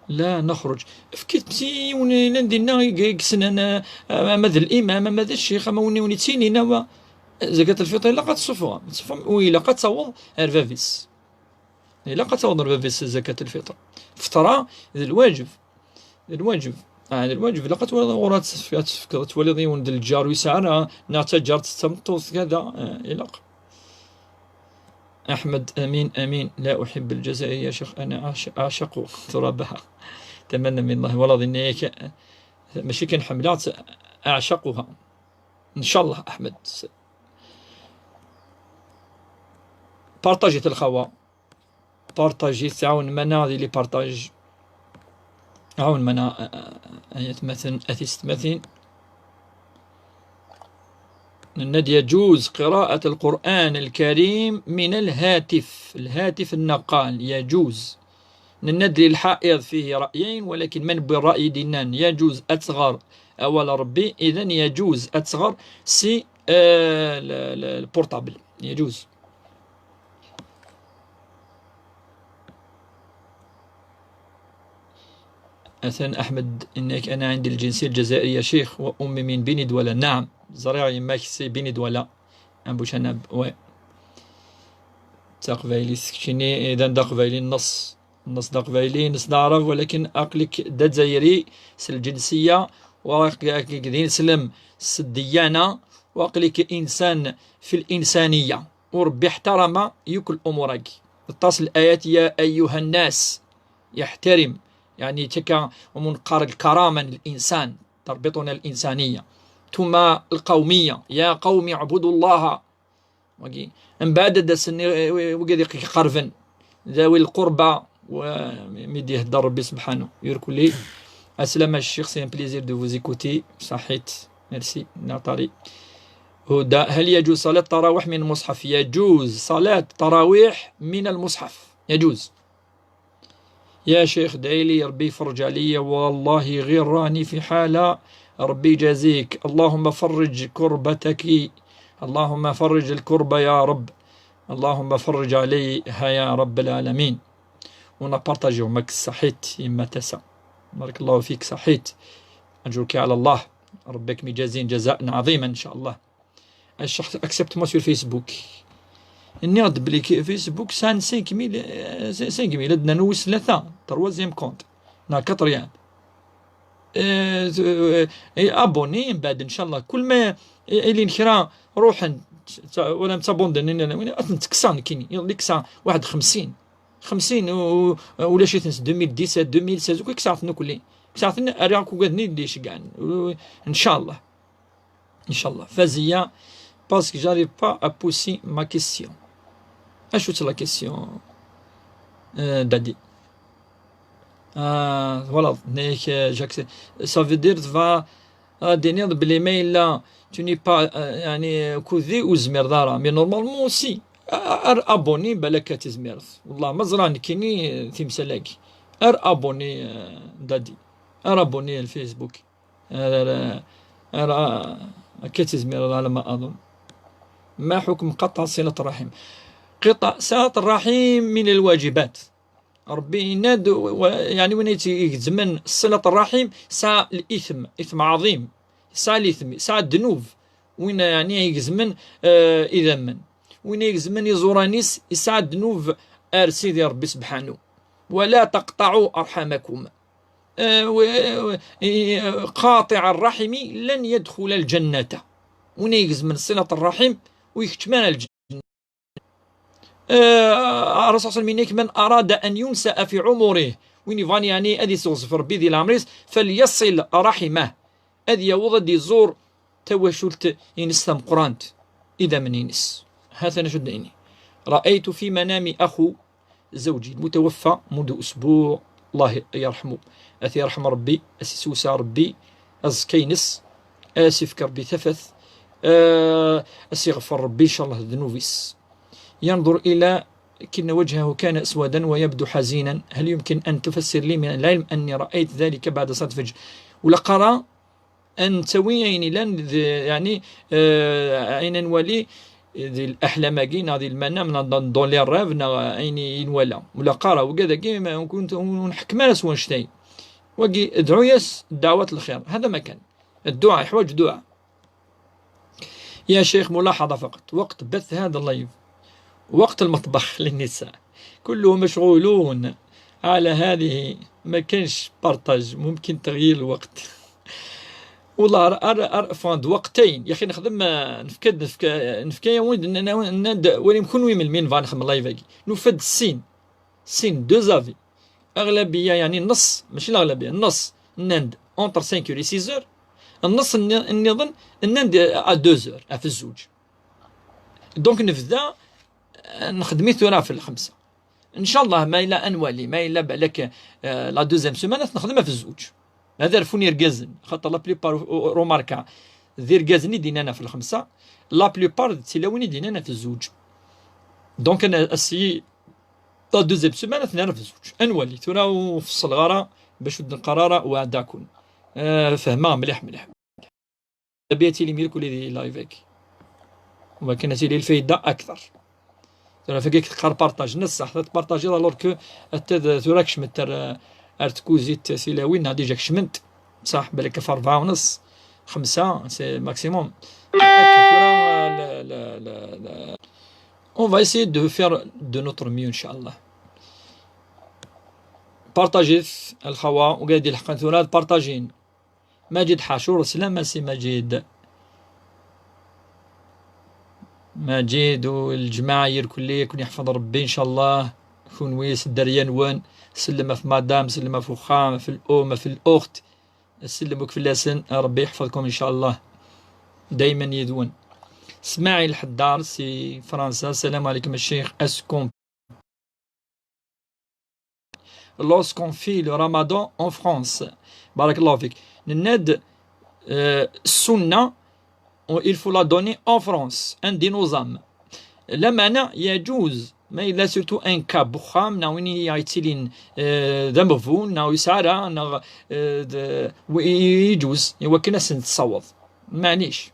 لا نخرج. Efk-it i yiwen yellan dinna i, i yessnen, ah, ama d l'imam, ama d ccix, ama win, win yettinin, awa, زكاة الفطر ilaq ad tessufɣem, tessufɣem, u ilaq ad taweḍ ar bab-is. Ilaq ad taweḍ ar bab-is زكاة الفطر. Fṭra d lwaǧeb. D lwaǧeb. Ah, d lwaǧeb. Ilaq ad twaliḍ ɣur ad tefk-, ad tefkeḍ, ad twaliḍ yiwen d lǧar ur yesɛi ara, neɣ d taǧart d tameṭṭut, kada, eh, ilaq. أحمد أمين أمين: لا أحب الجزائر يا شيخ، أنا أعش-، أعشق ترابها. أتمنى من الله، والله ذي نيك، ماشي كنحملها، أعشقها. إن شاء الله أحمد. Partagez الخوا. Partagez، تعاون معنا هذه les partages. عاون معنا، آه، آه، آيات مثلا، أثيست مثلا. نناد يجوز قراءة القرآن الكريم من الهاتف، الهاتف النقال يجوز. نناد للحائض فيه رأيين، ولكن من بالرأي دينان يجوز أصغر أول ربي، إذن يجوز أصغر سي، آه، ال-، ال-، البورطابل يجوز. أثن أحمد: إنك، أنا عندي الجنسية الجزائرية شيخ، وأمي من بني دوالة. نعم، زريع يماك سي بني دوالة. أبو شنب، وي. تقبايلي سكشيني، إذا دا قبايلي النص. النص دا قبايلي، نص دا عرب، ولكن أقلك دا جزائري، سل الجنسية، وأقلك دين سلم، سل الديانة، وأقلك إنسان في الإنسانية. وربي احترم يكل أمورك. التصل الآيات: يا أيها الناس، يحترم، يعني، تكا ومن قار الكرامة للإنسان، تربطنا الإنسانية. ثم القومية: يا قوم اعبدوا الله. وقي-، من بعد دا سني، وقد يقربن ذوي القربى، وميدي يهدر ربي سبحانه يركلي. السلام الشيخ، c'est un plaisir de vous écouter. صحيت. Merci. ناطري. هدى: هل يجوز صلاة التراويح من المصحف؟ يجوز صلاة التراويح من المصحف، يجوز. يا شيخ، دعي لي ربي يفرج عليا، والله غير راني في حالة. ربي يجازيك، اللهم فرج كربتك، اللهم فرج الكربة يا رب، اللهم فرج عليها يا رب العالمين. ونبارطاجيو ماك صحيت يما تسا، بارك الله فيك، صحيت، أجرك على الله، ربك مجازين جزاء عظيما إن شاء الله. الشخص اكسبت موا سور فيسبوك. نيغد بلي كي-، فيسبوك سان cinq mille، آه، cinq mille، عندنا نوس ثلاثة، troisième compte. نا quatrième. آه، ز-، آه، إي، abonné، من بعد إن شاء الله كل ما إلين كرا روحن tt-, tt-, wala tabondini, win ad ten-tekkseɣ nekkini, iḍelli kkseɣ waḥed xemsin, xemsin, u-, u-, ulac-iten s deux mille dix-sept, deux mille seize, akk kkseɣ-ten akk-, kkseɣ-ten, rriɣ akk ugad-nni i d-iceggɛen. U-, ncallah. Ncallah. Faziya, parce que j'arrive pas à pousser ma question. Acu-tt la question, euh, Dadi? Ah, voilà, nek, euh, j'accepte. Ça veut dire, va, ah, tenir de blé, mais là, tu n'es pas, euh, yani, coudé ou zmir dara. Mais normalement aussi, ar abonné, balak ad tizmireḍ. Wallah, ma ẓriɣ nekkini, euh, timsal-agi. Ar abonné, euh, Dadi. Ar abonné al Facebook. Ar, ar, ar, akka tizmireḍ على ما أظن. ما حكم قطع صلة الرحم؟ قطع صلة الرحم من الواجبات. Ṛebbi yenna-d, wa-, yeɛni win ay igezmen ṣilat ṛṛaḥim, yesɛa l-ithm, ithm ɛaḍim, yesɛa l-ithm, yesɛa ddnub. Win yeɛni igezmen, eh, idammen, win igezmen iẓuran-is, yesɛa ddnub ar Sidi Ṛebbi sebḥanu. ولا تقطعوا أرحامكم. Eh, w-, eh, قاطع الرحم لن يدخل الجنة. Win igezmen ṣilat ṛṛaḥim, ur ikeččem ara lǧenna. Eh, Ṛṛasul ṣalla Llahu ɛalayhi wa sallam yenna-k: من أراد أن ينسأ في عمره, win yebɣan yeɛni ad yesseɣzef Ṛebbi di leɛmer-is, فليصل رحمه, ad yaweḍ ad d-iẓur tawacult-ines tameqqrant, idammen-ines. Ha-t-an acu d-nini. رأيت في منامي أخو زوجي المتوفى منذ أسبوع، الله يرحمه. Ad t-yerḥem Ṛebbi, ad s-isewseɛ Ṛebbi aẓekka-ines, ad s-ifk Ṛebbi tafat, eh, ad s-iɣfer Ṛebbi, ncallah, ddnub-is. ينظر إلى كأن وجهه كان أسودا ويبدو حزينا. هل يمكن أن تفسر لي من العلم أني رأيت ذلك بعد صلاة الفجر؟ Ula qqareɣ ad nettawi ayen ilan d, yeɛni, eh, ayen ad nwali di leḥlam-agi, neɣ di lmanam, neɣ dans, dans les rêves, neɣ ayen i nwala. Ula qqareɣ, wigad-agi, ma, ur, ur nḥekkem ara s wanect-ayi. Wagi, dɛu-yas ddeɛwat lxir. هذا ما كان. الدعاء يحوج دعاء. يا شيخ، ملاحظة فقط. وقت بث هذا اللايف، وقت المطبخ للنساء، كلهم مشغولون على هذه، ما كانش بارطاج، ممكن تغيير الوقت. والله، ار، ار، ار، فاند وقتين. يا أخي، نخدم، نفكد، نفك-، نفكا يا ولد، ن-، ن-، ن-، ولي نكون ويم المين فان نخدم لايف هاكي. نفد السين، سين، دو زافي. أغلبية، يعني النص، ماشي الأغلبية، النص، نند، اونتر سانك اور سيز اور. النص الني-، النظن، نند، ا دو زور، في الزوج. دونك نبدا، آه، نخدمي ثورة في الخمسة. إن شاء الله، ما إلا أنوالي، ما إلا بالك، آه، لا دوزيام سومان نخدمها في الزوج. هذا رفوني رقازن، خاطر لا بليبار روماركا ذي رقازن يدينا أنا في الخمسة، لا بليبار تلاوين يدينا أنا في الزوج. دونك أنا أسي لا دوزيام سومان أثناء في الزوج. أنوالي، ثورة وفي الصغارة باش ود القرارة وعداكم. آه، فهمها مليح مليح. بيتي لي ميركولي دي لايفك. وما كان تيلي الفايدة أكثر. ترى فيك تقار بارطاج نص ساعة، تبارطاجي الوغ كو أتذ-، ثوراك شمت تر-، أرتكوزيت سيلاوين، هادي جاك شمنت. صح، بالك في أربعة ونص، خمسة، سي ماكسيموم. هكا، ثورا، لا، لا، لا، لا. On va essayer de faire de notre mieux إن شاء الله. بارطاجيت الخوا، وقاعد يلحقن ثورا بارطاجين. ماجد حاشور، سلام سي ماجد. ماجد والجماعة يركلي، يكون يحفظ ربي إن شاء الله. كون ويس الدريا نون. سلم في مدام، سلم في وخام، في الأم، في الأخت. سلمك في اللسن، ربي يحفظكم إن شاء الله. دايما يدون. اسماعيل حدار، سي فرنسا، السلام عليكم الشيخ. اسكم Lorsqu'on fait le ramadan en France. بارك الله فيك. Nennad, euh, السنة, il faut la donner en France, un de nos âmes. Lameɛna, yeɛǧuz, ma yella surtout un cas n uxxam, neɣ win i ɣ-yettilin, euh, d ameɣbun, neɣ ur yesɛi ara, neɣ, euh, d, yeɛǧuz, i wakken ad sen-tessaweḍ. Maɛlic.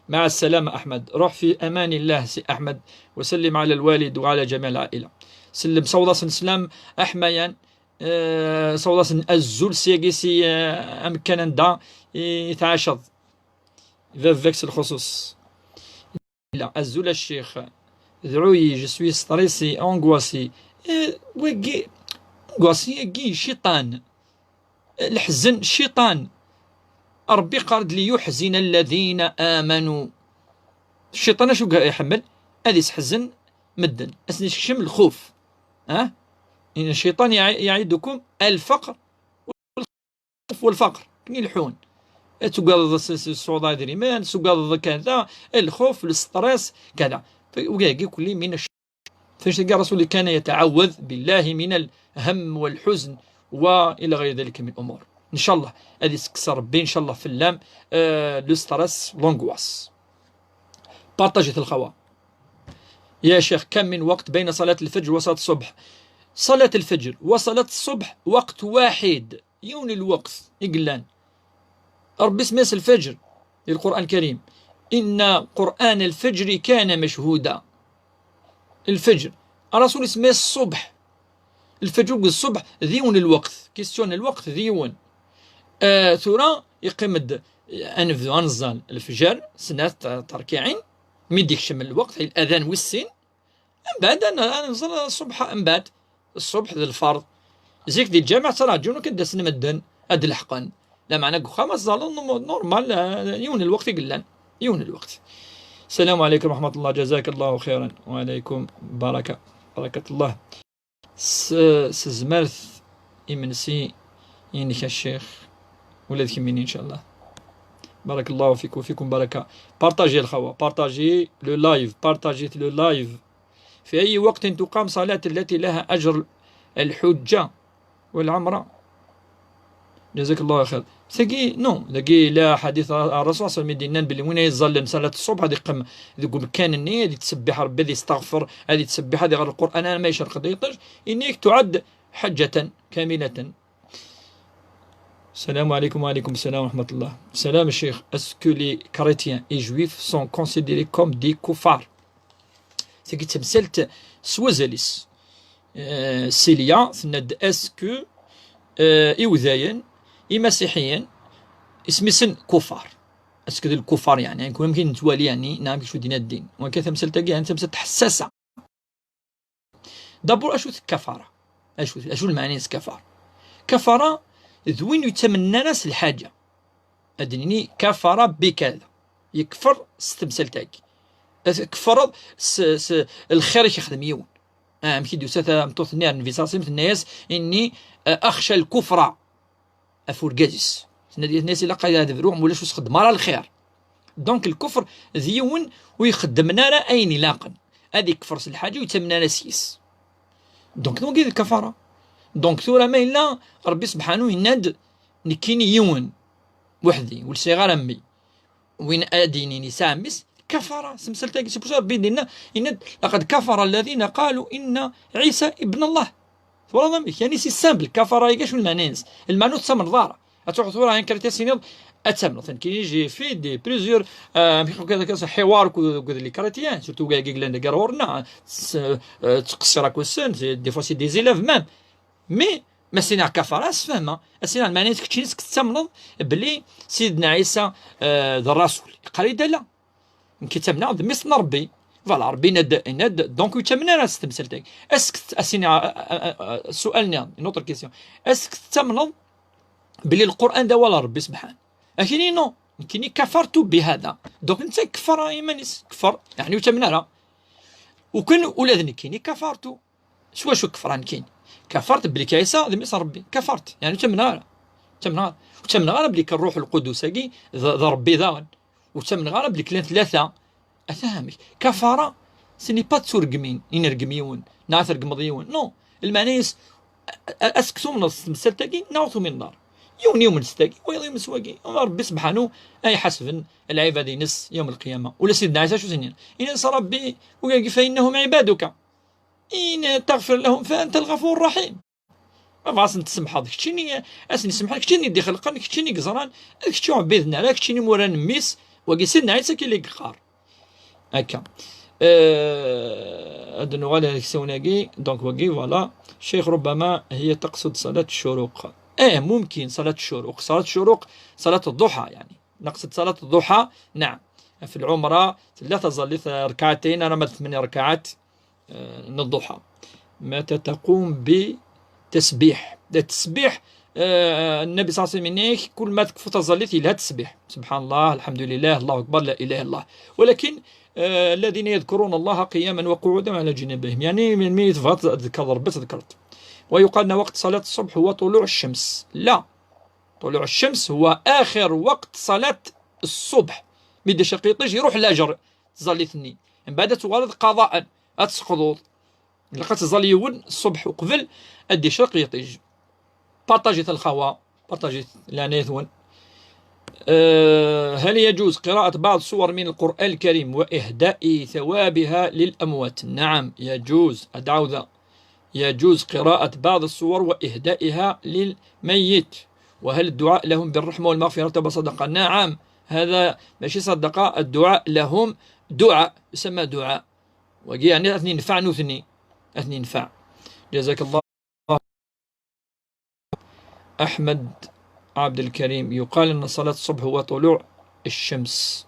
مع السلامة أحمد، روح في أمان الله سي أحمد، وسلم على الوالد وعلى جميع العائلة. سلم، صوضة سلام أحميان، آه، صوضة أزول سياقي سي، آه، أمكان أندا يتعاشض. فيفكس الخصوص. لا، أزول الشيخ. دعوي، je suis stressé, angoissé. آه، ويقي، angoissé يقي شيطان. الحزن شيطان. ربي قال: ليحزن الذين آمنوا. Cciṭan acu i iḥemmel? Ad isḥezzen medden, ad sen-isekcem lxuf. Ah, إن الشيطان يعدكم الفقر والفقر. Ad k-ileḥḥun. Ad tugadeḍ s ṣṣuḍa idrimen, ad tugadeḍ kada, lxuf, le stress, kada. Wagi kulli min ac-, فاش تلقى الرسول كان يتعوذ بالله من الهم والحزن وإلى غير ذلك من الأمور. إن شاء الله هذه تكسر ربي إن شاء الله في اللام، آه، le stress, l'angoisse. Partagez الخوا. يا شيخ، كم من وقت بين صلاة الفجر وصلاة الصبح؟ صلاة الفجر وصلاة الصبح وقت واحد، يون الوقت يقلان. ربي سميس الفجر، القرآن الكريم: إن قرآن الفجر كان مشهودا. الفجر، الرسول سميس الصبح. الفجر قد الصبح ذيون الوقت، كيستيون الوقت ذيون. آه، ثورة يقيم الد-، أنفذ أنزل الفجر سنة تركيعين، مي ديك شم الوقت، هي الأذان والسين. من بعد أنا، أنا نزل الصبح، من بعد الصبح ذي الفرض. زيك دي الجامع ترى جونو كدس نمدن، هاد الحقن. لا معنى قخا ما زال نورمال، آه، يون الوقت يقلن. يون الوقت. السلام عليكم ورحمة الله، جزاك الله خيرا. وعليكم بركة، بركة الله. س-، سزمرت إمنسي إنك الشيخ. ولاد كميني إن شاء الله. بارك الله فيك وفيكم بركة. Partagez الخوا، partagez le live، partagez le live. في أي وقت تقام صلاة التي لها أجر الحجة والعمرة؟ جزاك الله خير. ثقي نو، ثقي لا حديث الرسول صلى الله عليه وسلم يدينا بلي وين يظل مسألة الصبح هذه قم ذي قم كان النية هذه تسبح ربي، هذه يستغفر، هذه تسبح، هذه غير القرآن، أنا ما يشرق يطش، إنك تعد حجة كاملة. السلام عليكم. وعليكم السلام ورحمة الله. سلام الشيخ، est-ce que les chrétiens et juifs sont considérés comme des kuffar? Tagi d tamsalt s wazal-is. Euh, Celia tenna-d: est-ce que, euh, iwdayen imasiḥiyen isem-isen kuffar? Est-ce que d lkuffar, يعني, يعني, كون يمكن نتوالي, يعني, نعم, كيف دينا الدين. وكان تمسلت تاقي, يعني, تمسلت حساسة. D'abord, أشو كفارة؟ أشو, أشو المعنى كفارة؟ كفارة ذوين يتمنى ناس الحاجة. أدنيني كفر بكذا. يكفر ستمسلت تاقي. كفر س-, س-, الخير يخدم يوم. آه، مكي دوسا تا مطوث نير نفيساسيم الناس إني, آه، أخشى الكفر. أفورقازيس. الناس إلا قاعدة هذا بروح ولا شو سخد مرة الخير. Donc الكفر ذيون ويخدم نارا أين يلاقن. هذه كفر الحاجة ويتمنى ناس يس. Donc donc هذه الكفارة. Donc ثورة ما إلا ربي سبحانه يناد نكيني يون وحدي والصغار أمي. وين أدينيني سامس كفر سمسلتك سي بوسا ربي دينا إن لقد كفر الذين قالوا إن عيسى ابن الله. Voilà, يعني c'est simple, كفر يقاش من المعنى. المعنى تسمى الضارة. أتروح ثورة يعني كريتيا سينيض أتسمى. مثلا كي يجي في دي بليزيور, آه, كذا كذا حوار كذا كذا لي كريتيان, surtout كاع كيغلان دي غارورنا, آه, تقصير كوسن, des fois c'est des élèves même. Mais ما سينا كفر, أسفهم, أسينا المعنى كتشينس كتسمى بلي سيدنا عيسى, آه, ذا الرسول. قريدا لا. كي تمنع ذميس ربي. Voilà, ربي ند, ند, donc يتمنى راس تمثلتك. Est-ce que, أسيني, آه, آه, آه, سؤالنا, une autre question. Est-ce que تمنض بلي القرآن دا ولا ربي سبحانه؟ أكيني نو, كيني كفرت بهذا. Donc انت كفر إيمانيس, كفر, يعني يتمنى راه. وكان ولاد كيني كفرت. سوا شو كفران كاين؟ كفرت بلي كايسا ذميس ربي, كفرت, يعني تمنغ, تمنغ, وتمنغ بلي كان الروح القدس كي ذ-, ذ ربي ذاغن, وتمنغ بلي كلان ثلاثة. أفهمك, كفارة, سني با تسورقمين, إنرقم يون, ناثرقم ضيون, نو, المعنى يس, أ-, أ-, أسكتو من السلسلة كي, ناوتو من النار. يوم يوم نستاقي, ويوم سواقي, ربي سبحانه أي حسب العباد ينس يوم القيامة. ولا سيدنا عيسى شو سنين؟ إن ربي, وقال فإنهم عبادك. إن تغفر لهم فأنت الغفور الرحيم. ما بغاس نتسمحض, كتشيني أسني سمحض, كتشيني دي خلقن, كتشيني قزران, كتشي عبيدنا, لا كتشيني موران ميس, وقي سيدنا عيسى كي لي قار. هكا. آه، هاد نوال هذيك سوناكي, donc وقي, voilà. الشيخ ربما هي تقصد صلاة الشروق. إيه, ممكن صلاة الشروق. صلاة الشروق, صلاة الضحى, يعني. نقصد صلاة الضحى, نعم. في العمرة, لا تظل ركعتين, أنا ما ثمانية ركعات. آه، الضحى. متى تقوم بتسبيح؟ التسبيح, آه، النبي صلى الله عليه وسلم ينيك كل ما تكفو تزليت يلها التسبيح، سبحان الله، الحمد لله، الله أكبر، لا إله إلا الله. ولكن، آه، الذين يذكرون الله قياما وقعودا وعلى جنوبهم، يعني من مين تفضل تذكر ربي تذكرت. ويقال أن وقت صلاة الصبح هو طلوع الشمس. لا، طلوع الشمس هو آخر وقت صلاة الصبح. مي دي شقيطيج يروح لاجر تزليتني، من بعد توالد قضاء، أتسقضوض. لقد تزال يون الصبح وقبل أدي شرق يطيج. بارطاجيت الخوا، بارطاجيت العناية ثوان. آه، هل يجوز قراءة بعض سور من القرآن الكريم وإهداء ثوابها للأموات؟ نعم، يجوز. أدعوذ، يجوز قراءة بعض السور وإهدائها للميت. وهل الدعاء لهم بالرحمة والمغفرة والصدقة؟ نعم، هذا ماشي صدقة، الدعاء لهم دعاء، يسمى دعاء. وقي يعني أثني نفع نوثني، أثني نفع. جزاك الله. أحمد عبد الكريم، يقال أن صلاة الصبح هو طلوع الشمس.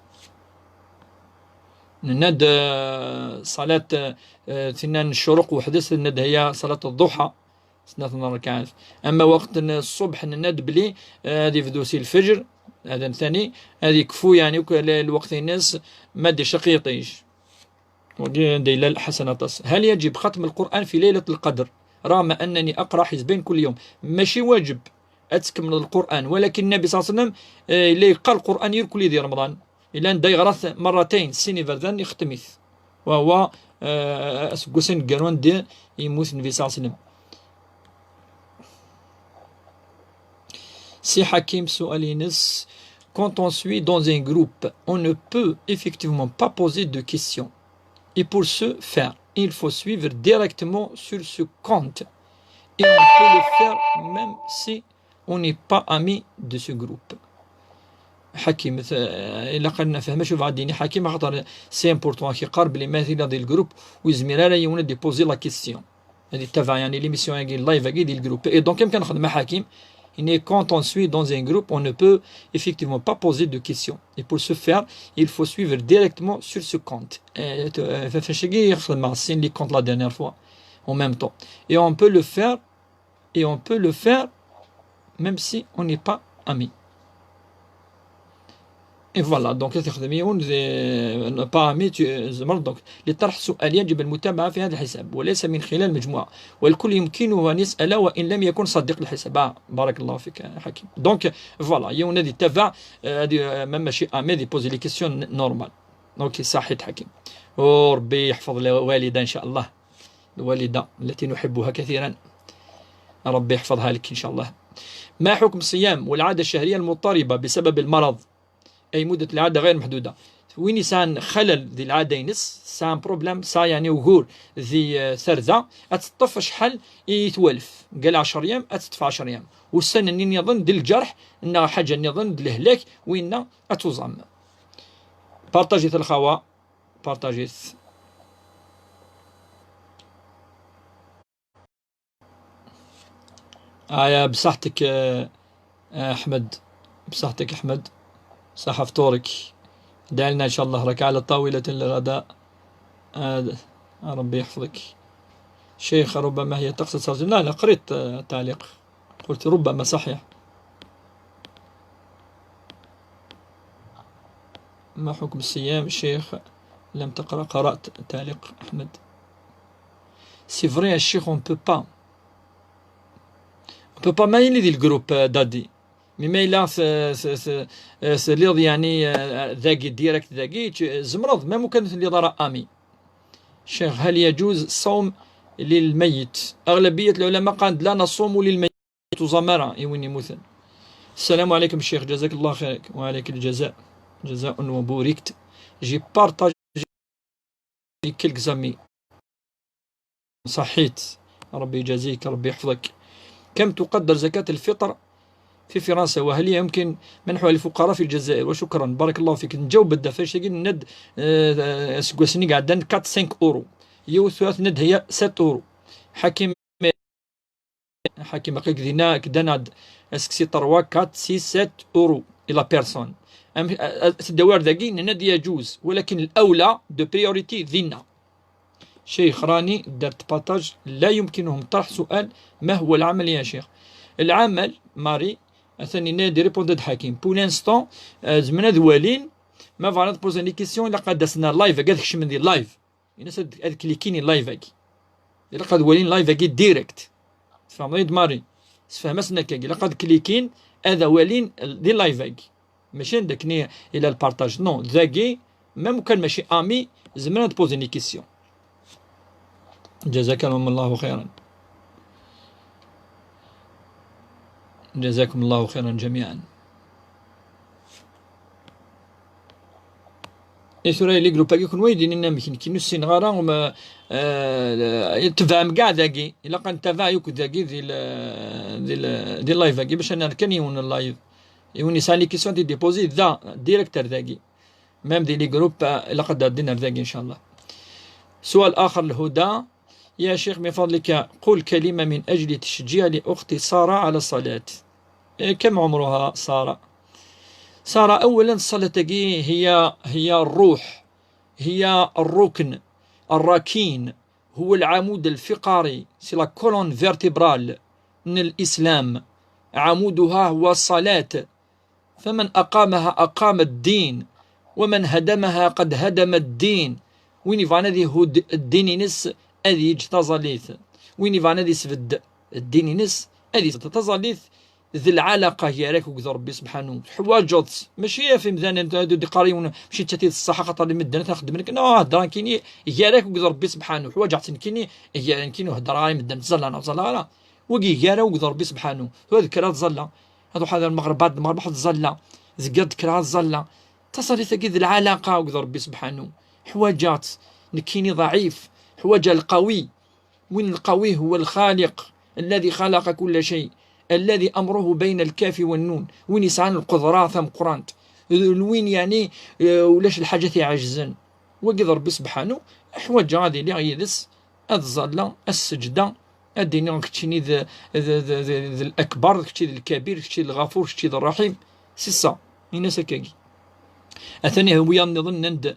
نند، آه، صلاة، آه، ثنان الشروق وحدث، نند هي صلاة الضحى، ثلاث ركعات. أما وقت الصبح نند بلي، آه، هذه فدوسي الفجر، هذا الثاني، هذه كفو يعني، وك-، ال-، الوقت الناس ما دي شقيطيش. ودي ديلال حسن أطاس. هل يجب ختم القرآن في ليلة القدر رغم أنني أقرأ حزبين كل يوم؟ ماشي واجب أتكمل القرآن، ولكن النبي صلى الله عليه وسلم، آه، اللي يقرأ القرآن يركل يدي رمضان، إلا أن دايغرث مرتين سيني فردان يختميث، وهو، آه، أسقسين قانون دي يموت النبي صلى الله عليه وسلم. Si Hakim سؤال ينس: quand on suit dans un groupe, on ne peut effectivement pas poser de questions. Et pour ce faire, il faut suivre directement sur ce compte. Et on peut le faire même si on n'est pas ami de ce groupe. حكيم، ث-، إلا قلنا فهم شوف غاديني حكيم، خاطر c'est important كي قال بلي ما في لا ديال الجروب ويزمير على يونا دي بوزي لا كيستيون. هذه تبع يعني ليميسيون هاكي لايف هاكي ديال الجروب. Et donc كيما كنخدم مع حكيم، يعني quand on suit dans un groupe, on ne peut effectivement pas poser de questions. Et pour ce faire, il faut suivre directement sur ce compte. آه، ت-، آه، ف-، فاش كي يخدم مع السين لي كونت la dernière fois en même temps. Et on peut le faire, et on peut le faire même si on n'est pas ami. Et voilà, donc تخدمي ون زي، با مي تو زمر، donc لطرح سؤال يجب المتابعة في هذا الحساب وليس من خلال مجموعة، والكل يمكنه أن يسأل وإن لم يكن صديق الحساب. آه، بارك الله فيك يا حكيم. Donc voilà، يونا دي تبع، آه، هذه، آه، ما ماشي أمي دي بوزي لي كيستيون نورمال. أوكي، صحيت حكيم، وربي يحفظ الوالدة إن شاء الله، الوالدة التي نحبها كثيرا، ربي يحفظها لك إن شاء الله. ما حكم الصيام والعادة الشهرية المضطربة بسبب المرض؟ أي مدة العادة غير محدودة. وين يسان خلل ذي العادة ينس، سان بروبليم، سا يعني وجور ذي، آه، ثرزة، أتطف شحال يتوالف. قال عشر أيام، أتطف عشر أيام. والسنة نين يظن ذي الجرح، إنها حاجة نظن ذي الهلاك، وإن أتوزم. بارطاجيت الخوا، بارطاجيت. آه، يا بصحتك، آه، آه، أحمد. بصحتك أحمد. صحة فطورك. دعي لنا إن شاء الله، راك على طاولة الغداء. آه، ربي يحفظك. شيخ، ربما هي تقصد صلاة، لا، لا، قريت، آه، التعليق. قلت ربما، صحيح. ما حكم الصيام شيخ؟ لم تقرأ، قرأت تعليق أحمد. C'est vrai الشيخ، on peut pas. On peut pas ما يلي ذي الجروب، آه، دادي. مي ما إلا س-، س-، س-، آه، سليض يعني، آه، ذاقي ديريكت ذاقي، تش-، زمرض، ما ممكن تلي ضرا أمي. شيخ، هل يجوز الصوم للميت؟ أغلبية العلماء قال لا نصوم للميت. تزمر إيوين يموتن. السلام عليكم الشيخ، جزاك الله خير وعليك الجزاء، جزاء وبوركت. J'ai partagé quelques amis. صحيت. ربي يجازيك، ربي يحفظك. كم تقدر زكاة الفطر في فرنسا، وهل يمكن منحها للفقراء في الجزائر؟ وشكرا، بارك الله فيك. نجاوب بالدفع شيء ند، آه، آه، سكواسني قاعدة quatre cinq euros. يو ثلاث ند هي sept euros. حكيم حكيم قيك دينا كدانا د-، اسكسي trois quatre six sept euros إلى بيرسون. أم، أ-، أ-، الدوار ذاكي نند يجوز، ولكن الأولى دو بريوريتي دينا. شيخ، راني درت بارطاج، لا يمكنهم طرح سؤال: ما هو العمل يا شيخ؟ العمل Marie, atan yenna-d répondre-d Hakim. Pour l'instant, euh, zemren ad walin, ma bɣan ad poser des questions, ilaq ad d-asen ar live-agi, ad kecmen di live. Ini-as ad, ad klikin i live-agi. Ilaq ad walin live-agi direct. Tfehmeḍ-iyi-d, Marie? Sefhem-asen akka. Ilaq ad klikin, ad walin di live-agi. Mačči d akken i, ila lpartaj. Non, dagi, même kan mačči ami, zemren ad poser des questions. جزاكم الله خيرا. جزاكم الله خيرا جميعا. I tura yili groupe-agi, kunwi d-inin amek, nekki ur ssineɣ ara, ma, eh, tebɛem kɛa dagi, ilaq ad ntabaɛ yakk dagi di l-, di l-, di live-agi, bac ad nerr kan yiwen n live. Yiwen yesɛa les questions ad t-id-déposer da, direct ar dagi. Même di les groupes, eh, ilaq ad d-ɛeddin ar dagi, إن شاء الله. سؤال آخر لهدى. يا شيخ، من فضلك، قل كلمة من أجل تشجيع لأختي سارة على الصلاة. إيه، كم عمرها سارة؟ سارة، أولا، الصلاة هي، هي الروح، هي الركن، الركين، هو العمود الفقري، c'est la colonne vertébrale من الإسلام، عمودها هو الصلاة. فمن أقامها أقام الدين، ومن هدمها قد هدم الدين. Win yebɣan ad ihudd ddin-ines, ad yeǧǧ taẓallit. Win yebɣan ad isbedd ddin-ines, ad isbedd taẓallit. D lɛalaqa gar-ak akked Ṛebbi subḥanu. Teḥwaǧeḍ-tt. Mačči ɣef imdanen, ad d-iqqar yiwen, mačči d ta i d ṣṣeḥ, axaṭer medden atan xeddmen akken. Non, hedder nekkini gar-ak akked Ṛebbi subḥanu. Ḥwaǧeɣ-tt nekkini, gar nekkini ur heddreɣ ara i medden, ttẓallan, ur ttẓallaɣ ara. Wagi gar-aɣ akked Ṛebbi subḥanu. Tura d kker ad ẓalla. Ad ruḥeɣ ar lmeɣreb, ad lmeɣreb ad ẓalla. Zeggeɣ-d kkreɣ ad ẓalla. Taṣalit-agi d lɛalaqa akked Ṛebbi subḥanu. Ḥwaǧeɣ-tt. Nekkini ḍɛif. Ḥwaǧeɣ lqawi. Win lqawi هو الخالق الذي خلق كل شيء الذي أمره بين الكاف والنون. Win yesɛan lqudra tameqqrant. D win, yeɛni, eh, ulac lḥaǧa i t-iɛejzen. Wagi d Ṛebbi subḥanu. Ḥwaǧeɣ ad iliɣ yid-s, ad ẓalleɣ, ad seǧdeɣ, ad d-iniɣ keččini d, d, d, d, d lakbar, kečči d lkabir, kečči d lɣafur, kečči d ṛṛaḥim. C'est ça. Ini-as akkagi. Atan ihi wiyaḍ nniḍen nnan-d,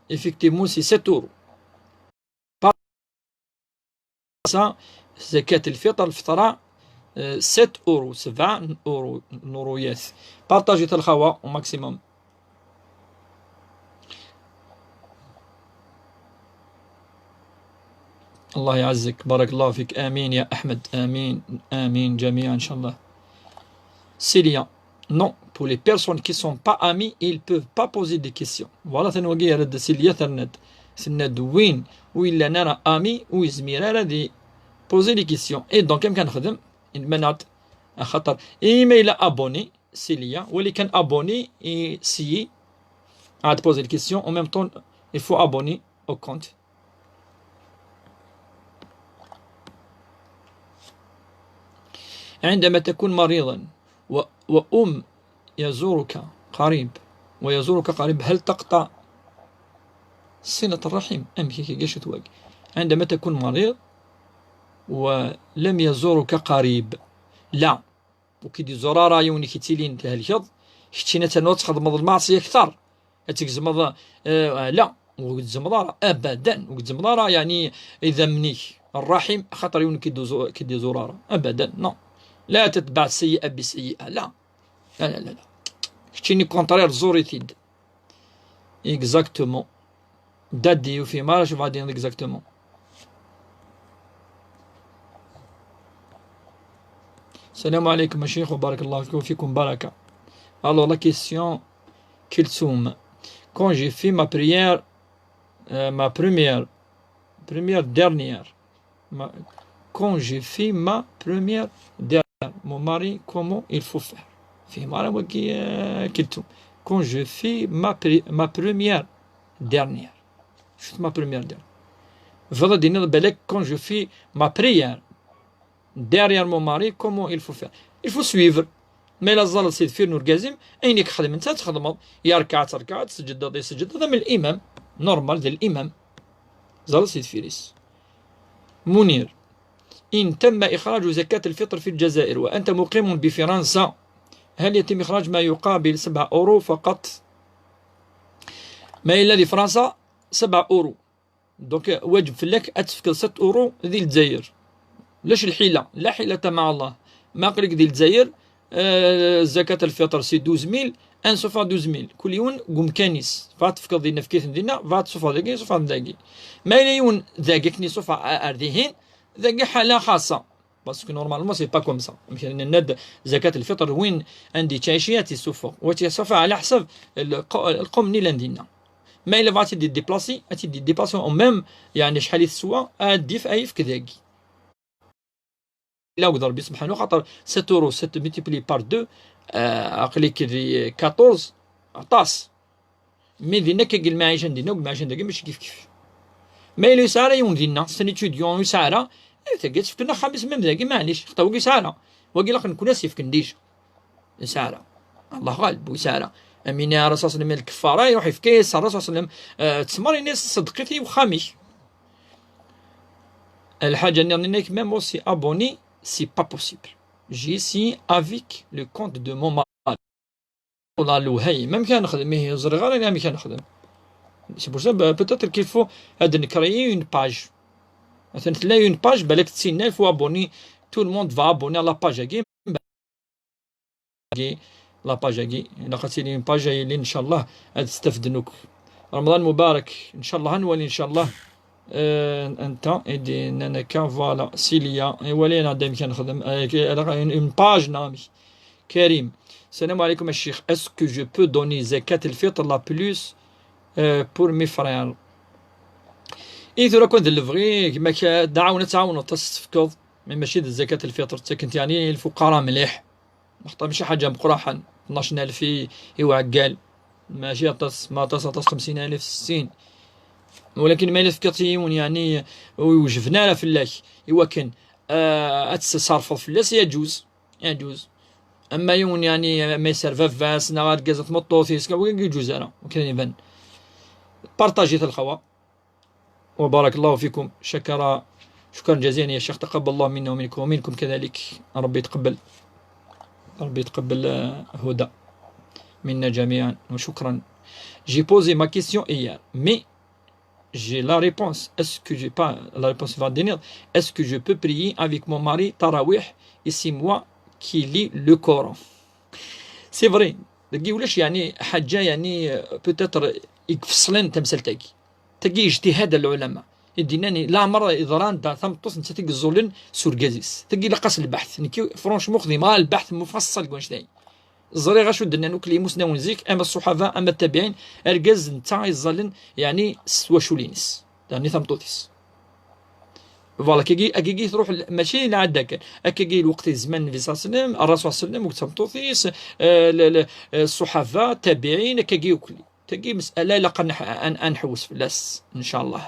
effectivement, c'est sept euros. Sa, zakat lfiṭr, lfeṭra, eh, sept euros, sebɛa n uru-, n uruyat. Partagez-t a lxawa au maximum. الله يعزك، بارك الله فيك، آمين يا أحمد، آمين، آمين جميعا إن شاء الله. Célia, non, pour les personnes qui sont pas amies, ils peuvent pas poser des questions. Voilà, tani wagi ara d Célia terna-d. Tenna-d win ur yellan ara ami, ur yezmir ara ad poser les questions. Et donc, amek ad nexdem? Nmanat, axaṭer, imi yella abonné, Célia, wali kan abonné, et si, ad poser les questions, en même temps, il faut abonner au compte. عندما تكون مريضا و-، وأم يزورك قريب، ويزورك قريب، هل تقطع صلة الرحم؟ أم كي كي قشت واقي. عندما تكون مريض ولم يزورك قريب، لا. وكي دي زرارة يوني كي تيلين تهلكض، كتشينا تنوت خدمض المعصية أكثر. Ad tgezmeḍ, eh, la, ur gezzmeḍ ara, abadan, ur gezzmeḍ ara, yeɛni, idammen-ik, ṛṛaḥim, axaṭer yiwen ki d-iẓu-, ki d-iẓur ara, abadan, non. La tetbeɛ sseyyi'a bi sseyyi'a, la. La, la, la, la. Keččini contraire, ẓur-it-id. Exactement. Daddy, ur fhimeɣ ara acu bɣa d-iniḍ exactement. السلام عليكم يا شيخ، وبارك الله فيكم، وفيكم بركة. Alors, la question, Kulthum. Quand j'ai fait ma prière, euh, ma première, première dernière, ma, quand j'ai fait ma première dernière, mon mari, comment il faut faire? Fihmeɣ ara wagi, euh, Kulthum. Quand je fais ma pri-, ma première dernière. Chut, ma première dernière. Bɣiɣ ad d-iniɣ balak, quand je fais ma prière derrière mon mari, comment il faut faire? Il faut suivre. Ma yella tẓalleḍ si deffir n urgaz-im, ayen i k-xedmen, ad txedmeḍ. Yerkeɛ, ad terkeɛ, ad tseǧǧdeḍ, ad tseǧǧdeḍ, am l'imam. Normal, d l'imam. Ẓalleḍ si deffir-is. منير. إن تم إخراج زكاة الفطر في الجزائر وأنت مقيم بفرنسا، هل يتم إخراج ما يقابل سبعة أورو فقط؟ ما إلا لفرنسا سبعة أورو. Donc, واجب فلاك أتفكر ستة أورو ذي الجزائر. ليش الحيلة؟ لا حيلة مع الله. ما قلك ذي الجزائر، euh, zakat al-fitr c'est douze mille, ad nsuffeɣ douze mille. Kul yiwen deg umkan-is. Bɣa tefkeḍ dinna, efk-iten dinna, bɣa tsuffeɣ dagi, suffeɣ dagi. Ma yella yiwen dagi akken isuffeɣ a-, ar dihin, dagi ḥala xaṣa. Parce que normalement, c'est pas comme ça. Amek ara nenna-d, zakat al-fitr, win anda yettɛici ad t-isuffeɣ. Wa tt-isuffeɣ ɛla ḥsab lqu-, lqum-nni llan dinna. Ma yella bɣa ad t-id-déplacer, ad t-id-déplacer, ou même, yeɛni acḥal i teswa, ad d-yef-, ad yefk dagi. Illa deg Rebbi subḥanahu, xaṭer sept euros, sept multiplié par deux, euh, aql-ik di quatorze, aṭas. Mais dinna akka deg lmaɛica n dinna, deg lmaɛica n dagi mačči kif kif. Ma yella yesɛa ara yiwen dinna, c'est un étudiant, yesɛa ara, eh, tagi ad s-fken axxam-is même dagi, maɛlic, xaṭer wagi yesɛa ara. Wagi ilaq nekni ad s-yefken déjà. Yesɛa ara. Allah ɣaleb, ur yesɛa ara. Am ini ara s-aṣlem lkeffara, iruḥ yefka-yas ara s-aṣlem, eh, ttmer, ini-as ṣeddeq-it i uxxam-ik. Lḥaǧa nniḍen, ini-ak même aussi abonné, c'est pas possible. J'ai essayé avec le compte de mon mari. Wallah, lewhayem. Amek ara nexdem? Ihi, ẓriɣ ara amek ara nexdem. C'est pour ça, bah, peut-être qu'il faut ad necréer une page. Atan tella une page, balak d tin-a, il faut abonner. Tout le monde va abonner à la page-agi. La page-agi. Ilaq ad tili une page, ay yelli, ncallah, ad stafden akk. Ramadan Mubarak. Ncallah, ad nwali, ncallah. Euh, anta i d-yennan akka, voilà, Cilia. Iwala-yaɣ-d amek ara nexdem. Euh, une page, neɣ amek? Karim. Salam alaikum a ccix. Est-ce que je peux donner zakat al-fitr la plus, euh, pour mes frères? I tura kan d lebɣi, gma-k, d aɛawen ad tɛawneḍ, ad s-tefkeḍ, mais mačči d zakat al-fitr, ttaken-t yeɛni i lfuqara mliḥ. Xaṭer mačči ḥaǧa meqqraḥen, tnac alef i, i uɛeggal. Mačči aṭas, ma aṭas, aṭas, xemsin alef, settin. Walakin ma yella tefkiḍ-tt i yiwen, yeɛni, ur iwejben ara fell-ak, i wakken, ah, ad tesserfeḍ fell-as, yaǧuz. Yaǧuz. Ama yiwen, yeɛni, ma yesser baba-s, neɣ argaz d tmeṭṭut-is, wagi ur iǧuz ara, akken iban. Partajit lxawa. وبارك الله فيكم. شكرا، شكرا جزيلا يا شيخ، تقبل الله منا ومنكم ومنكم كذلك. ربي يتقبل، ربي يتقبل، آه، هدى منا جميعا، وشكرا. J'ai posé ma question hier, mais j'ai la réponse. Est-ce que j'ai pas la réponse, va venir. Est-ce que je peux prier avec mon mari Tarawih et c'est moi qui lis le Coran? C'est vrai. Dagi ulac, yeɛni, ḥaǧa, yeɛni, euh, peut-être, i ifeṣlen tamsalt-agi. Tagi ijtihad n lɛulama. I d-yennan, leɛmer yeḍran d tameṭṭut nettat i yeẓẓulen s urgaz-is. Tagi ilaq-as lbeḥt. Nekki, franchement, xdimeɣ lbeḥt mufaṣṣal deg wanect-agi. Ẓriɣ acu d-nnan akk imusnawen zik, ama ṣṣuḥaba, ama ttabiɛin, argaz netta i yeẓẓalen, yeɛni, s twacul-ines. Yeɛni tameṭṭut-is. Voilà, akkagi, akkagi truḥ l-, mačči lɛadda kan. Akkagi lweqt i zzman Nnbi ṣalla Llahu ɛalayhi wa sallam, Rrasul ṣalla Llahu ɛalayhi wa sallam, akked tmeṭṭut-is, eh, l-, l-, eh, ṣṣuḥaba, ttabiɛin, akkagi ukli. Tagi masala ilaq ad nḥ-, ad n-, ad nḥewwes fell-as, ncallah.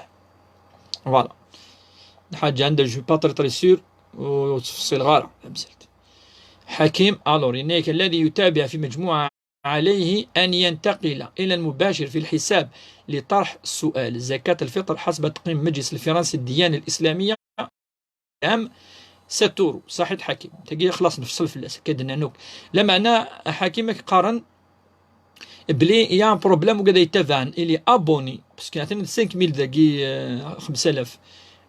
Voilà. Lḥaǧa anda je suis pas très, très sûr, ur ttfeṣṣileɣ ara tamsalt. حكيم، alors, yenna-yak الذي يتابع في مجموعة عليه أن ينتقل إلى المباشر في الحساب لطرح السؤال. زكاة الفطر حسب تقييم المجلس الفرنسي للديانة الإسلامية عام sept euros. صحيح حكيم. Tagi xlaṣ nefṣel fell-as, akka d-nnan akk. Lameɛna, a Ḥakim, ad k-qqaren belli il y a un problème, wigad ay yettabaɛen, il est abonné, parce que atan cinq mille dagi, euh, xemsa alaf.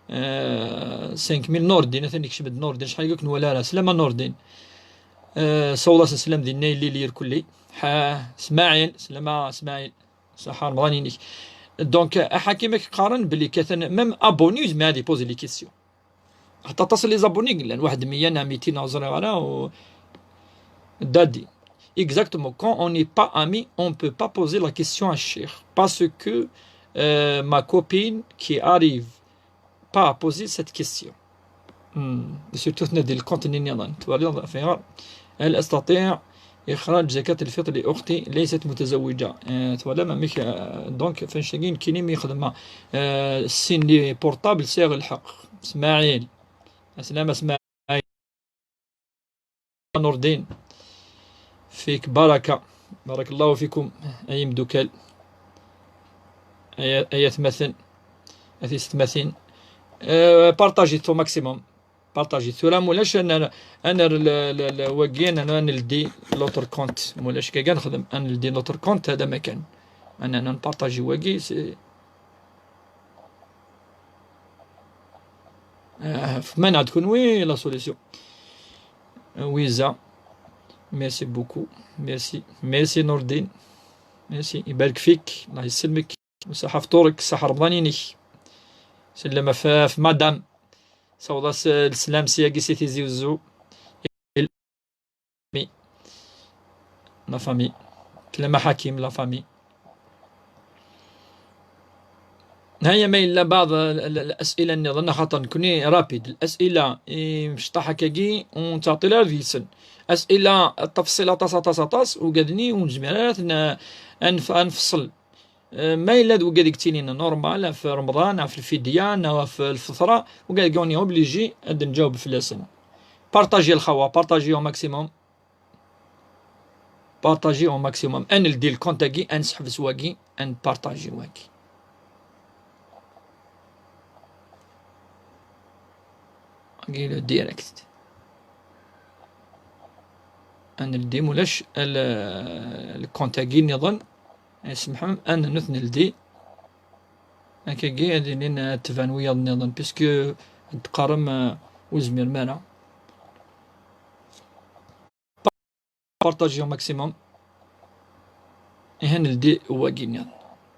Euh, cinq mille Nordin, atan yekcem-d Nordin, acḥal i ken-wala ara, slama Nordin. Euh, sawḍ-as sslam dinna yelli irkelli. Ha, Smaɛil, slama Smaɛil. Ṣaḥa Remḍan-inek. Donc, a Ḥakim, ad k-qqaren belli katan, même abonné, yezmer ad ipozi les questions. Aṭas les abonnés i yellan, waḥed meyya neɣ mitin, ur ẓriɣ ara, u-, Dadi. Exactement. Quand on n'est pas ami, on peut pas poser la question à Cheikh. Parce que, euh, ma copine qui arrive pas à poser cette question. Hmm. Surtout تنادي الكونت نينيضا. توالي فيها. هل أستطيع إخراج زكاة الفطر لأختي ليست متزوجة؟ آه، توالي ما ميك، آه، donc فنشتاقين كيني مي خدمة. آه، السن لي بورتابل سيغ الحق. إسماعيل. السلام إسماعيل. نور الدين، فيك بركة. بارك الله فيكم أي مدوكال. أي، أي ثمثن. أثي ستمثين. أه، بارطاجي تو ماكسيموم. بارطاجي ثورة مولاش. أنا، أنا ال-، ال-، ال-، واقي أنا، أنا نلدي لوتر كونت. مولاش كي نخدم، أنا نلدي لوتر كونت، هذا ما كان. أنا، أنا نبارطاجي واقي، سي آه، فما عندكم وي لا سوليسيون؟ ويزا. Merci beaucoup. Merci. Merci Nordin. Merci. Ibarek fik. Allah yesselmek. Saḥa fṭur-ik, saḥa Remḍan-inek. Sellem ɣef, ɣef madam. Sawḍ-as, eh, leslam syagi si Tizi Uzzu. La famille. Tellam a Ḥakim, la famille. Haya ma yella baɛḍ l-, l-, الأسئلة nniḍen, axaṭer nekni rapide. الأسئلة imecṭaḥ akkagi, ur nettɛeṭṭil ara deg-sen. أسئلة التفصيل aṭas, aṭas, aṭas, ugaden-i ur nezmir ara ad ten-, ad nf-, ad nfeṣṣel. Eh, ma yella d wigad i yettilin normal, ɣef Remḍan, ɣef lfidya, neɣ ɣef lfeṭra, wigad-agi on est obligé ad nǧaweb fell-asen. Partager lxawa, partager au maximum. Partager au maximum. Ad neldi lkunt-agi, ad nesseḥbes wagi, ad npartager wagi. Wagi le direct. Ad neldi, mulac, l-, lkunt-agi nniḍen. Ay semḥem, ad n-, ad neldi. Akkagi ad ilin, ad tban wiyaḍ nniḍen, puisque ad d-teqqarem, eh, ur zmiren ara. Partager au maximum. Ihi ad neldi wagi nniḍen.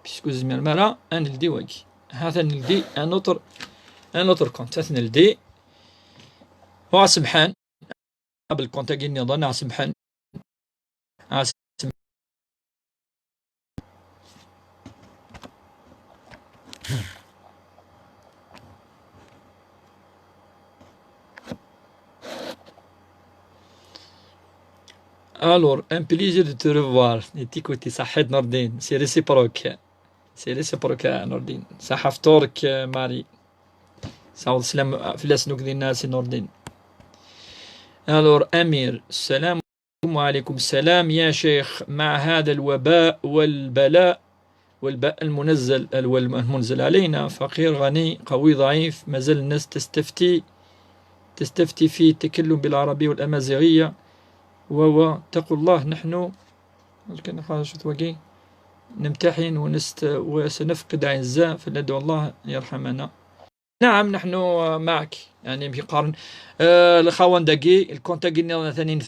Puisque ur zmiren ara, ad neldi wagi. Ha-t-an neldi un autre, un autre compte. Ad t-neldi. Wa semḥan. Belkunt-agi nniḍen, a semḥen. A sem-, Alors, un plaisir de te revoir et t'écouter. Saḥit Nordin, c'est réciproque. C'est réciproque, Nordin. Saḥa fṭur-ik, Marie. Sɛawḍ sslam fell-asen akk dinna, a Si Nordin. Alors, Amir, السلام عليكم. السلام يا شيخ، مع هذا الوباء والبلاء والباء المنزل، الو-، المنزل علينا، فقير غني قوي ضعيف، مازال الناس تستفتي، تستفتي في التكلم بالعربية والأمازيغية، و، و، اتقوا الله، نحن كان حاجة وقي نمتحن ونست-، وسنفقد أعزاء، فندعو الله يرحمنا. نعم، نحن معك. يعني، مش يقارن. آه، الخوان دقي، الكونت دقي نظن ثاني نف-،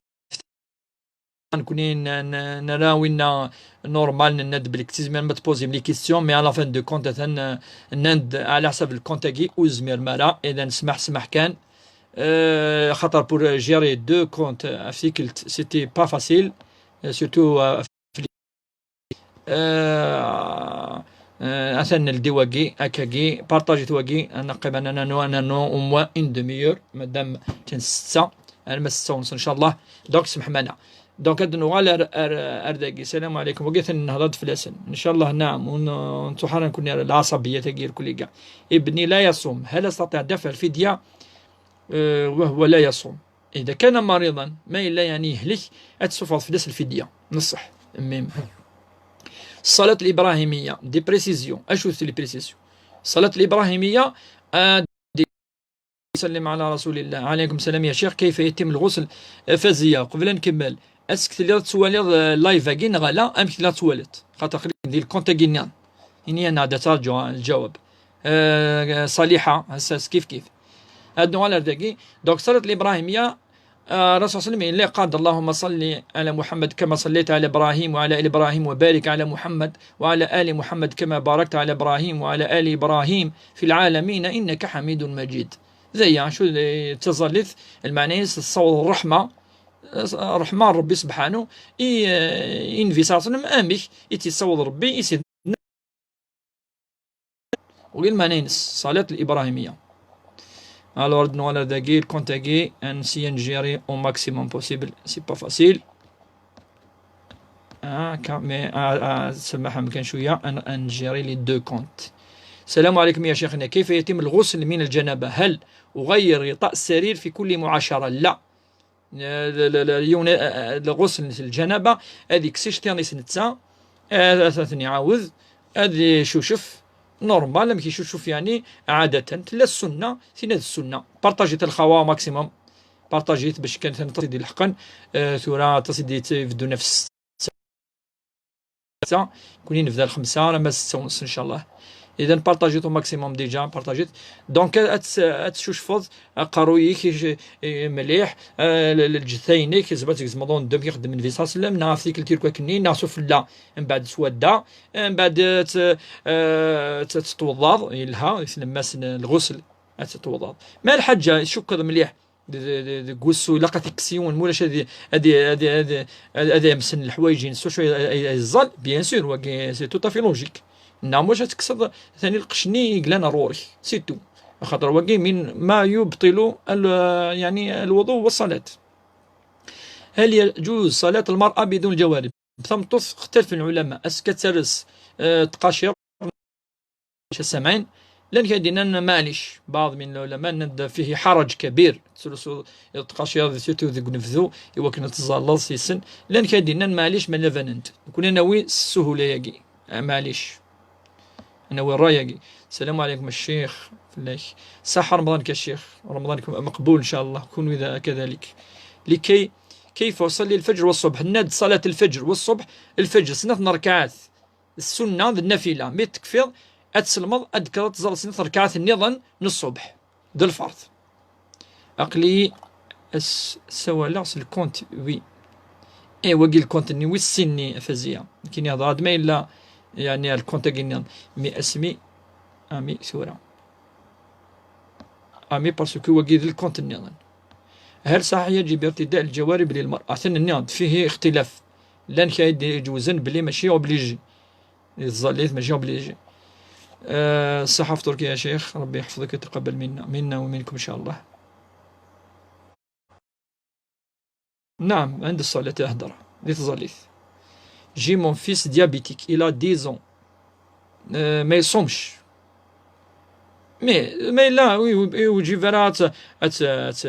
نكوني ن-، ن-، نرى وين نورمال نند بالكتيز، مي ما تبوزي لي كيستيون، مي على فان دو كونت ثان نند على حسب الكونت دقي وزمير مالا. إذا نسمح، سمح كان. آه، خاطر pour gérer deux comptes في تيكلت، c'était pas facile. آه، surtout، آه، آه، آه، أثنى الدواقي، أكاقي، بارطاجي تواقي، أنا قيمة أنا نو، أنا نو، أو موان إن دومي يور، مادام كان ستة، أنا ما ستة ونص إن شاء الله. دونك سمح معنا. دونك هاد نوغال أر-، أر-، أرداقي. السلام عليكم. وقيت أن نهضر فلاسن. إن شاء الله نعم. ون-، ونتوحر نكون العصبية تاقي الكل كاع. ابني لا يصوم. هل أستطيع دفع الفدية، آه، وهو لا يصوم؟ إذا كان مريضا، ما إلا يعني يهلك، أتسفر في داس الفدية. نصح. ميم. الصلاة الإبراهيمية، دي بريسيزيون. أشو في لي بريسيزيون؟ الصلاة الإبراهيمية، آه، دي سلم على رسول الله. عليكم السلام يا شيخ، كيف يتم الغسل؟ آه، فزية، قبل أن نكمل. أسك تلي تسوالي، آه، لايف أكين غلا، أمك تلي تسوالت. خاطر خليك دي الكونت أكين. إني أنا عاد ترجو الجواب. آه، صالحة، هسا كيف كيف. هاد نوع داكي. دونك الصلاة الإبراهيمية، آه، الرسول صلى الله عليه وسلم اللي قال: "اللهم صل على محمد كما صليت على إبراهيم وعلى آل إبراهيم وبارك على محمد وعلى آل محمد كما باركت على إبراهيم وعلى آل إبراهيم في العالمين إنك حميد مجيد". زي شو تزلت المعنى، الصوت الرحمة، الرحمة ربي سبحانه، إي، إي نبي صلى الله عليه وسلم، أمك، إي تصوت ربي، إي سيدنا. وقال ما نينس، الصلاة الإبراهيمية. Alors, نوال داكي، الكونت داكي، نسيي نجيري au maximum possible. C'est pas facile. هاكا، مي، آه، آه، سماحة، ما كان شوية، أن-، نجيري les deux comptes. السلام عليكم يا شيخنا، كيف يتم الغسل من الجنابة؟ هل أغير غطاء السرير في كل معاشرة؟ لا. لا، لا، لا، لا، يون-، آه، الغسل الجنابة، هذيك سيشتي نيس نتسا، آه، ثاني عاود، هذه شوشف، نورمال، لم كيشوشف يعني عادة، لا السنة، سينا السنة، بارطاجيت الخوا ماكسيموم، بارطاجيت باش كان ثاني تصيدي الحقن، آه، ثورة تصيدي تبدو نفس. خمسة، كوني نبدا الخمسة راه ما ستة ونص إن شاء الله. Idan, partager au maximum déjà, partager. Donc, ad tt-, ad tcucfeḍ aqerruy-ik, eh, mliḥ, eh, l-, l-, lǧetta-inek, zbat tgezmeḍ undem ixeddmen fi ṣaṣlem, neɣ ɣef tikelt irk akkenni, neɣ sufella, mbeɛd s wadda, mbeɛd, eh, tt-, eh, tt-, tettweḍḍaḍ, yelha, islem-as n lɣusl, ad tettweḍḍaḍ. Ma lḥaǧa, tcukkeḍ mliḥ, d-, d-, d-, deg wusu, ilaq ad t-ikkes yiwen, mulac ad i-, ad i-, ad i-, ad i-, ad, ad imsen leḥwayeǧ-ines, s wacu ay, ay, ay yeẓẓal, bien sûr, wagi, c'est tout à fait logique. Neɣ mulac ad tekkseḍ tani lqecc-nni i yellan ar ɣur-k, c'est tout. Axaṭer wagi min ma yubṭilu al-, yani, الوضوء والصلاة. هل يجوز صلاة المرأة بدون الجوارب؟ Tameṭṭut, اختلف العلماء, est-ce que ad tales, eh, tqacirt السامعين. Llan kra d-yennan maɛlic, بعض من العلماء nnan-d فيه حرج كبير, tettlusuḍ tqacirt, surtout deg unebdu, i wakken ad tẓalleḍ s-isen. Llan kra d-yennan maɛlic, ma la banent. Nekni ad nawi s ssuhula-agi. Ah, maɛlic. Ad nawi ṛṛay-agi. السلام عليكم الشيخ. فلاك. صح رمضانك يا شيخ. رمضانكم مقبول إن شاء الله. كونوا إذا كذلك. لكي، كيف أصلي الفجر والصبح؟ Nenna-d صلاة الفجر والصبح, lfajr, snat n rrkaɛat. Ssunna d nnafila. Mi tekfiḍ, ad tselmeḍ, ad d-tekkreḍ ad teẓẓalleḍ snat n rrkaɛat nniḍen n ṣṣubḥ. D lferḍ. Aql-iyi as-, ssawaleɣ s lkunt, wi. Eh, wagi lkunt-nni wis sin-nni, a Faziya. Nekkini hedreɣ-d ma yella, yani, lkunt-agi nniḍen. Mi asmi, ami tura. Ami, parce que wagi d lkunt nniḍen. هل صحيح يجب ارتداء الجوارب للمرأة؟ Atan nniɣ-d, فيه اختلاف. Llan kra i d-iǧewzen belli mačči obligé. Yeẓẓallit, mačči obligé. آه، الصحة في تركيا يا شيخ، ربي يحفظك ويتقبل منا، منا ومنكم إن شاء الله. نعم، عند الصلاة يهدر، دي تزاليث. J'ai mon fils diabétique, il a dix ans. آه، ما يصومش. Mais, mais لا, oui, oui, يجب أن أت-، أت-، أت-،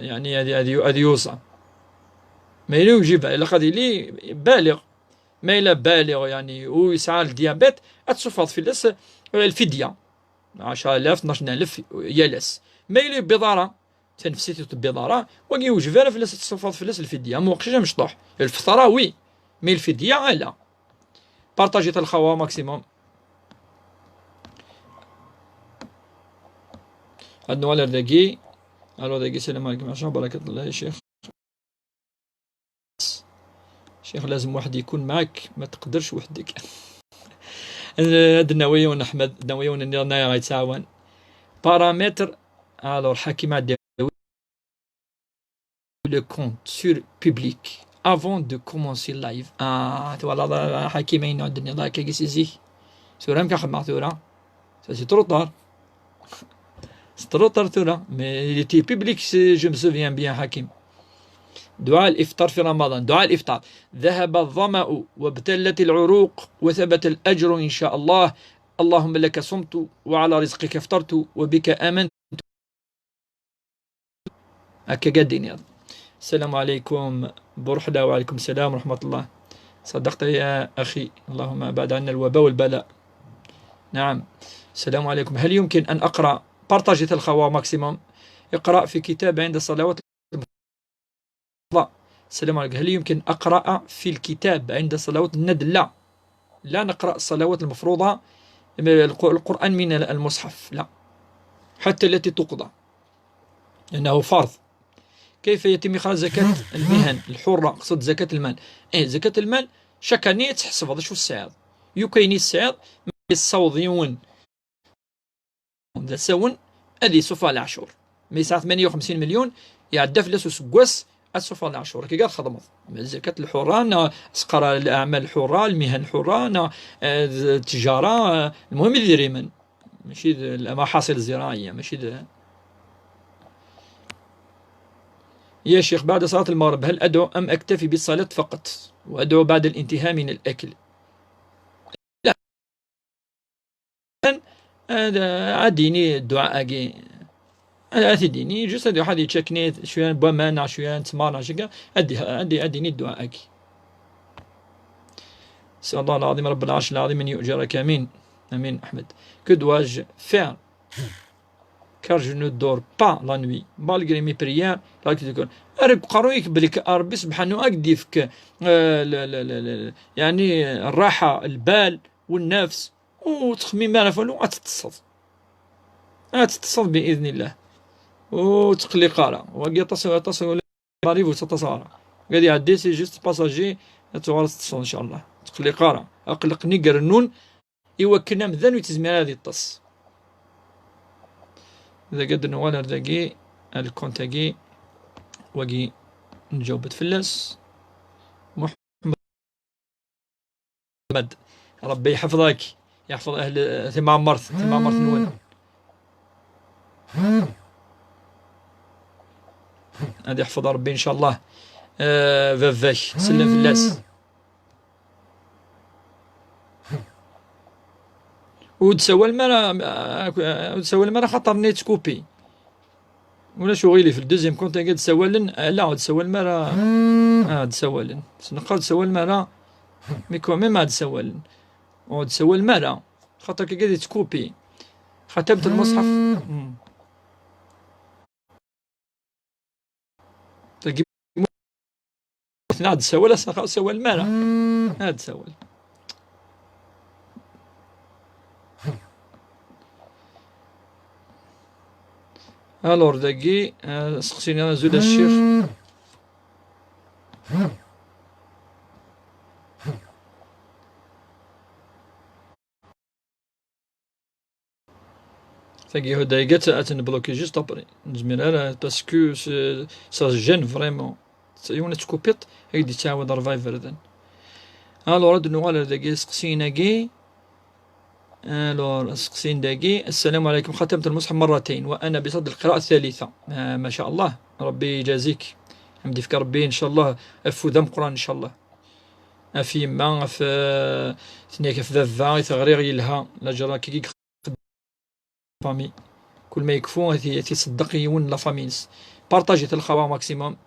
يعني، هذه، هذه، هذه يوصى. Mais لا يجب، إلا قد يلي بالغ. Ma yella baliɣ, yani, u yesɛa le diabète, ad tsuffɣeḍ fell-as, eh, lfidya. Ɛecra alaf, tnac alaf yal ass. Ma yella yewwi ḍara, tanefsit ur tewwi ḍara, wagi yewjeb ara fell-as ad tsuffɣeḍ fell-as lfidya. Am uqcic amecṭuḥ. Lfeṭra, oui. Mais lfidya, ala. Partagez-t a lxawa maximum. Ad nuɣal ar dagi. Alors dagi, salam alaikum, ɛecra, barakat Allah, ya ccix. Cheikh, لازم واحد يكون معك، ما تقدرش وحدك. Ad nawi yiwen Ḥmed, ad nawi yiwen nniḍen ara ɣ-yettɛawan. Paramètre, alors, Hakim ad yawi le compte sur public avant de commencer live. Ah, twalaḍ a Hakim ayen i d-tenniḍ akka si zik. Tura amek xedmeɣ tura? Ça, c'est trop tard. C'est trop tard tura. Mais il était public, si je me souviens bien, Hakim. دعاء الإفطار في رمضان. دعاء الإفطار. ذهب الظمأ وابتلت العروق وثبت الأجر إن شاء الله. اللهم لك صمت وعلى رزقك أفطرت وبك آمنت. Akka i d-tenniḍ. السلام عليكم بورحدة. وعليكم السلام ورحمة الله. صدقت يا أخي، اللهم أبعد عنا الوباء والبلاء. نعم. السلام عليكم، هل يمكن أن أقرأ، partagez-t a lxawa maximum، اقرأ في كتاب عند الصلوات المفروضة. السلام عليكم، هل يمكن أقرأ في الكتاب عند الصلوات؟ Nenna-d لا، لا نقرأ الصلوات المفروضة، الق-، القرآن من المصحف، لا، حتى التي تقضى، لأنه فرض. كيف يتم إخراج زكاة المهن الحرة؟ أقصد زكاة المال. إيه، زكاة المال، chaque année تحسب هذا شو السعر. يو كاين السعر، يصوض يون. D asawen ad yessufeɣ leɛcur. Ma yesɛa ثمانية وخمسين مليون, iɛedda fell-as useggas ad tessufeɣ leɛcur. Akka i txedmeḍ. Zzakat lḥura, neɣ asqar leɛmal lḥura, lmihan lḥura, neɣ, eh, d ttjara, eh, المهم d idrimen. ماشي د المحاصيل الزراعية, ماشي د. يا شيخ، بعد صلاة المغرب هل أدعو أم أكتفي بالصلاة فقط؟ وأدعو بعد الانتهاء من الأكل. Ad, ad d-yini dduɛa-agi. Ad, ad t-id-yini, juste ad iruḥ ad yečč akken, cwiya n waman, neɣ cwiya n ttmer, neɣ cwiya, ad d-, ad d-, ad d-yini dduɛa-agi. نسأل الله العظيم رب العرش العظيم أن يؤجرك. آمين. آمين أحمد. Que dois-je faire car je ne dors pas la nuit malgré mes prières? Là, tu te... Err deg uqerruy-ik belli Ṛebbi subḥanu ad k-d-yefk, eh, l-, l-, l-, l-, يعني الراحة, البال والنفس. ur ttxemmim ara ɣef walu, ad teṭṭseḍ. Ad teṭṭseḍ bi idnillah. Ur tqelliq ara. Wagi aṭas, aṭas, wala arrive ur ttaṭṭaseɣ ara. Gad iɛeddi, c'est juste passager, ad tuɣal teṭṭseḍ, inchallah. Ur tqelliq ara. Aqelleq-nni gerrnun, i wakken amdan ur yettezmir ara ad yeṭṭes. Dagi ad nuɣal ar dagi, ar lkunt-agi, wagi nǧaweb-d fell-as. Muḥ- Muḥemmed, Ṛebbi yeḥfeḍ-ak, yeḥfeḍ ahl timɛemmert, timɛemmert-nwen. Ad yeḥfeḍ Ṛebbi, incallah, eh, baba-k, sellem fell-as. Ur d-sawalem ara, ur d-sawalem ara xaṭer-nni yettkupi. Ulac uɣilif, le deuxième compte-agi ad d-sawalen, ala, ur d-sawalem ara. Ah, ad d-sawalen. Sneqqa ur d-sawalem ara, mais quand même ad d-sawalen. Ur d-sawalem ara, xaṭer kagi ad yettkupi. Xatamt lmuṣḥaf. Hmm. Tagi ad d-sawal, ass-a ur sawalen ara. Ad d-sawal. Alors, dagi, euh, seqsini azul a ccix. Tagi Huda iga ad t-nbloki juste après. Nezmir ara, parce que ça gêne vraiment. Yiwen ad tkupiḍ, ad d-yettɛawad ṛebɛa iberdan. Alors, ad nuɣal ar dagi, iseqsiyen-agi. Alors, iseqsiyen dagi. السلام عليكم، ختمت المصحف مرتين وأنا بصدد القراءة الثالثة. آه، ما شاء الله، ربي يجازيك. Ad am-d-yefk Ṛebbi, incallah, afud ameqqran, incallah. Ɣef yemma, ɣef, eh, tenna-k ɣef baba i t-ɣriɣ yelha. La ǧara kiki famille. Kul ma yekfu, ad t-, ad t-iṣeddeq yiwen n la famille-ines. Partager-it a lxawa maximum.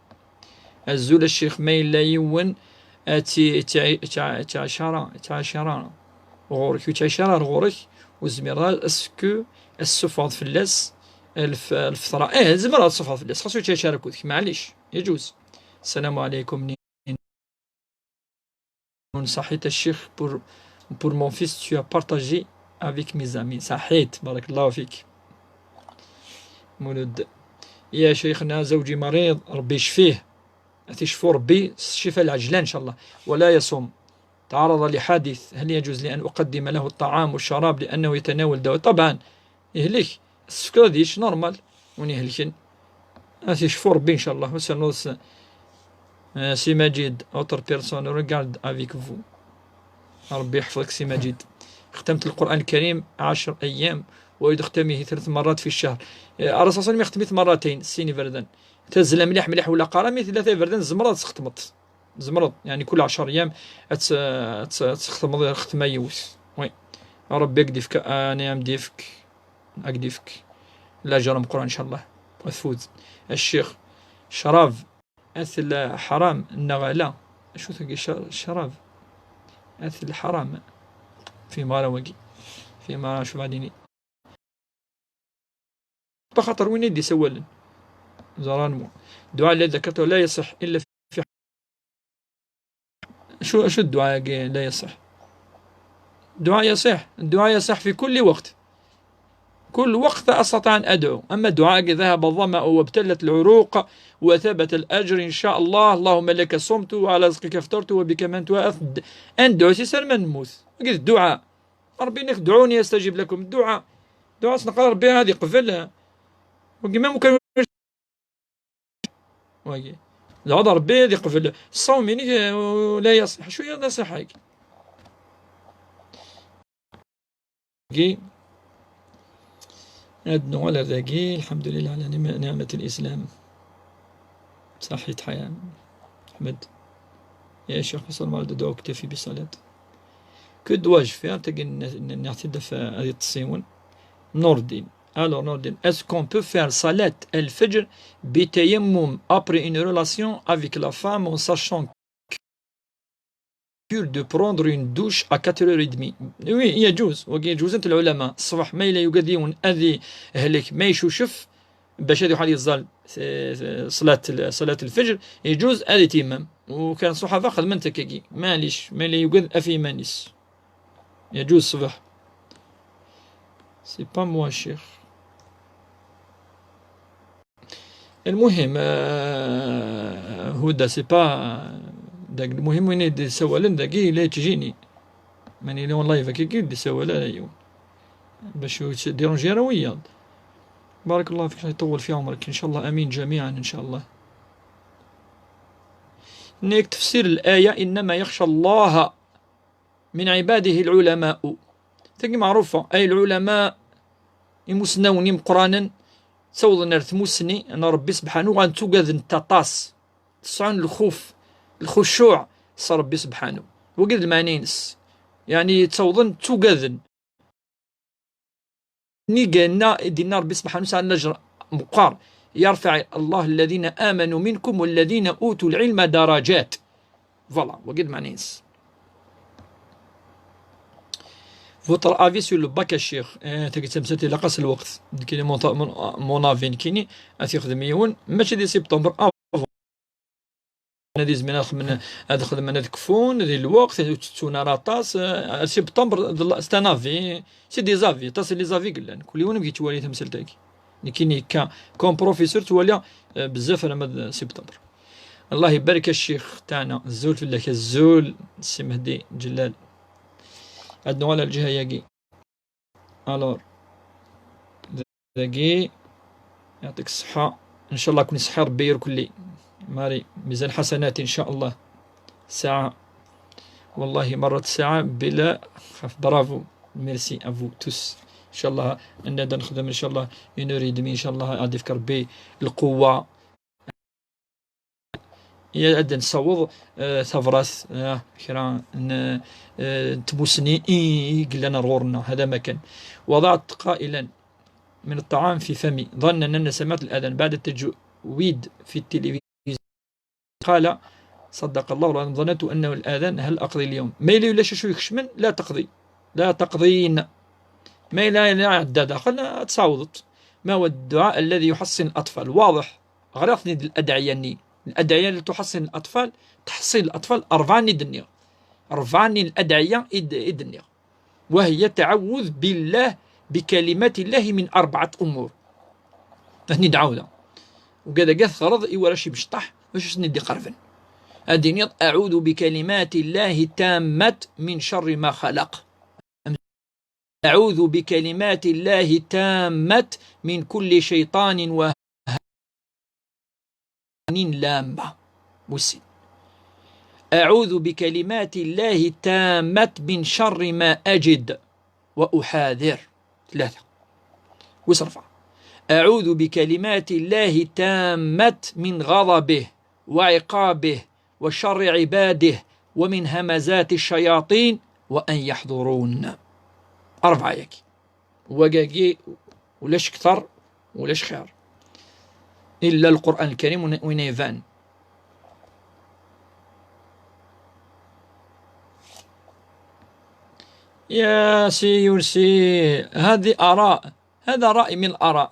Azul a ccix, ma yella yiwen, eh, ti-, ti-, ti-, tiɛic ara, tiɛic ara ɣur-k, ur tiɛic ara ɣur-k, ur tezmireḍ ara, est-ce que ad tessufɣeḍ fell-as lf-, lfeṭra? Eh, tzemreḍ ad tessufɣeḍ fell-as, xas ur tiɛic ara akked-k, maɛlic, yeǧuz. السلام عليكم. Saḥit a ccix, pour, pour mon fils, tu as partagé avec mes amis. Saḥit, barakallahu fik. Mulud. يا شيخنا، زوجي مريض، ربي يشفيه. Ad t-yecfu Ṛebbi s ccfa lɛeǧlan, incallah. ولا يصوم. تعرض لحادث، هل يجوز لي أن أقدم له الطعام والشراب لأنه يتناول دواء؟ طبعا، yehlek. Tessefkeḍ ad yečč normal. Win ihelken, ad t-yecfu Ṛebbi, incallah. Ur s-, eh, si Majid, autre personne regarde avec vous. Ṛebbi yeḥfeḍ-k si Majid. ختمت القرآن الكريم عشر أيام، وأريد أختمه ثلاث مرات في الشهر. Eh, الرسول صلى الله عليه وسلم يختمه مرتين، sin iberdan. Tazzla mliḥ mliḥ wala qqara, mi tella tlata iberdan tzemreḍ ad txetmeḍ. Tzemreḍ, yeɛni, kul ɛecṛa yyam ad tt-, ad tt-, ad txetmeḍ lxetma yiwet. Oui. Ṛebbi ad k-d-ifk, ani ad m-d-ifk, ad k-d-ifk laǧer ameqqran, incallah. Ad tfud. A ccix, ccṛab, ad tella ḥaram neɣ ala? Acu tagi, ccṛab? Ad tella ḥaram. Fehmeɣ ara wagi. Fehmeɣ ara acu baɛdini. Axaṭer win i d-isawalen. Ẓran mu. Dduɛa la ذكرته لا يصح إلا في شو، شو الدعاء لا يصح؟ الدعاء يصح، الدعاء يصح في كل وقت. كل وقت أستطيع أن أدعو. أما الدعاء ذهب الظمأ وابتلت العروق وثبت الأجر إن شاء الله، اللهم لك صمت وعلى رزقك أفطرت وبك آمنت وأثد. أن دعوتي سلمان نموت. قلت الدعاء. ربي إنك ادعوني أستجب لكم. الدعاء، الدعاء سنقرا ربي هذه قبل. وكما ممكن واقي. العذر ربي هذه قبل. الصوم إنك لا يصح. شو هي نصيحة هيك؟ كي هاد نوع داكي، الحمد لله على نعمة، نعمة الإسلام. صحيت حياة أحمد. يا شيخ، فصل المرض دعوك تكتفي بالصلاة. Que dois-je faire? تاكي ن-، ن-، نعطي دفع هذه التصيون. نور الدين. Alors, Nourdine, est-ce qu'on peut faire صلاة الفجر بتيمم après une relation avec la femme en sachant que de prendre une douche à quatre heures et demie? Oui, يجوز. وكي يجوز أنت العلماء الصباح ما إلا يوجد يون أذي أهلك ما يشوشف، باش هذه واحد يزال، آه، صلاة ال-، صلاة الفجر، يجوز هذه تيمم. وكان الصحابة خدمن تكاكي. معليش، ما إلا يوجد أفي مانيس. يجوز الصباح. C'est pas moi, cher. المهم، آه، هدى، c'est pas، داك المهم وين يدي سوالن داكي لا تجيني. ماني لي اون لايف كي يدي سوالن، ايوا. باش يديرونجي راه ويا. بارك الله فيك، الله يطول في عمرك ان شاء الله، امين جميعا ان شاء الله. نيك تفسير الآية: إنما يخشى الله من عباده العلماء. تاكي معروفة، أي العلماء يمسناوني مقرانا، تصوض نار تمسني أنا ربي سبحانه، وغنتوقذ نتطاس، تسعون الخوف، الخشوع، صار ربي سبحانه. وقد المعنينس، يعني تصوضن توقذن. ني قالنا دينا ربي سبحانه وتعالى الأجر مقار: يرفع الله الذين آمنوا منكم والذين أوتوا العلم درجات. Voilà، وقد معنينس. Votre avis sur le bac à الشيخ؟ آه، تاكي تمساتي لقاس الوقت. كاين مون، مون، مون افي كيني، اثي خدم يون، ماشي دي سبتمبر، آه، انا دي زمينا خدمنا، هاد خدمنا هاد كفون، دي الوقت، تسونا راه طاس، آه، سبتمبر، ظل، ستان افي، سي دي زافي، طاس لي زافي قلان. كل يوم بغيت توالي تمثيل تاكي. لكن كا، كوم بروفيسور توالي، آه، بزاف انا مد سبتمبر. الله يبارك الشيخ تاعنا، الزول في الله، الزول، السي مهدي جلال. عندنا على الجهة ياكي. الور، داكي، يعطيك الصحة. ان شاء الله كوني صحي، ربي يركلي. ماري، ميزان حسنات ان شاء الله. ساعة، والله مرت ساعة بلا خف. برافو، ميرسي افو توس. ان شاء الله انا دا نخدم ان شاء الله اون اور دمي ان شاء الله، غادي يفك ربي القوة. يا أدن صوض، آه، ثبرات، آه، كرا ن-، آه، تموسني إي قلنا غورنا، هذا ما كان. وضعت قائلا من الطعام في فمي، ظنا أن سمعت الأذان بعد التجويد في التلفزيون. قال: صدق الله العظيم، ظننت أنه الأذان، هل أقضي اليوم؟ ما إلا شو يكشمن، لا تقضي، لا تقضين. ما إلا، إلا عدى داخل، تصاوضت. ما هو الدعاء الذي يحصن الأطفال؟ واضح. غريضني الأدعية ني. الأدعية اللي تحصن الأطفال، تحصين الأطفال أربعة ني دنيا. أربعة ني الأدعية إد-، إدنيا. وهي تعوذ بالله بكلمات الله من أربعة أمور. هني دعونا. وكذا قاث غرض إيوا راشي مشطح، واش سني دي قرفن. أديني: أعوذ بكلمات الله التامة من شر ما خلق. أعوذ بكلمات الله التامة من كل شيطان وهامة لامة. وسي. أعوذ بكلمات الله التامة من شر ما أجد وأحاذر. ثلاثة. وسرفع. أعوذ بكلمات الله التامة من غضبه وعقابه وشر عباده ومن همزات الشياطين وأن يحضرون. أربعة ياكي. وكاكي ولاش كثر ولاش خير. إلا القرآن الكريم وين، وين يبان. يا سي يورسي، هذه آراء، هذا رأي من الآراء.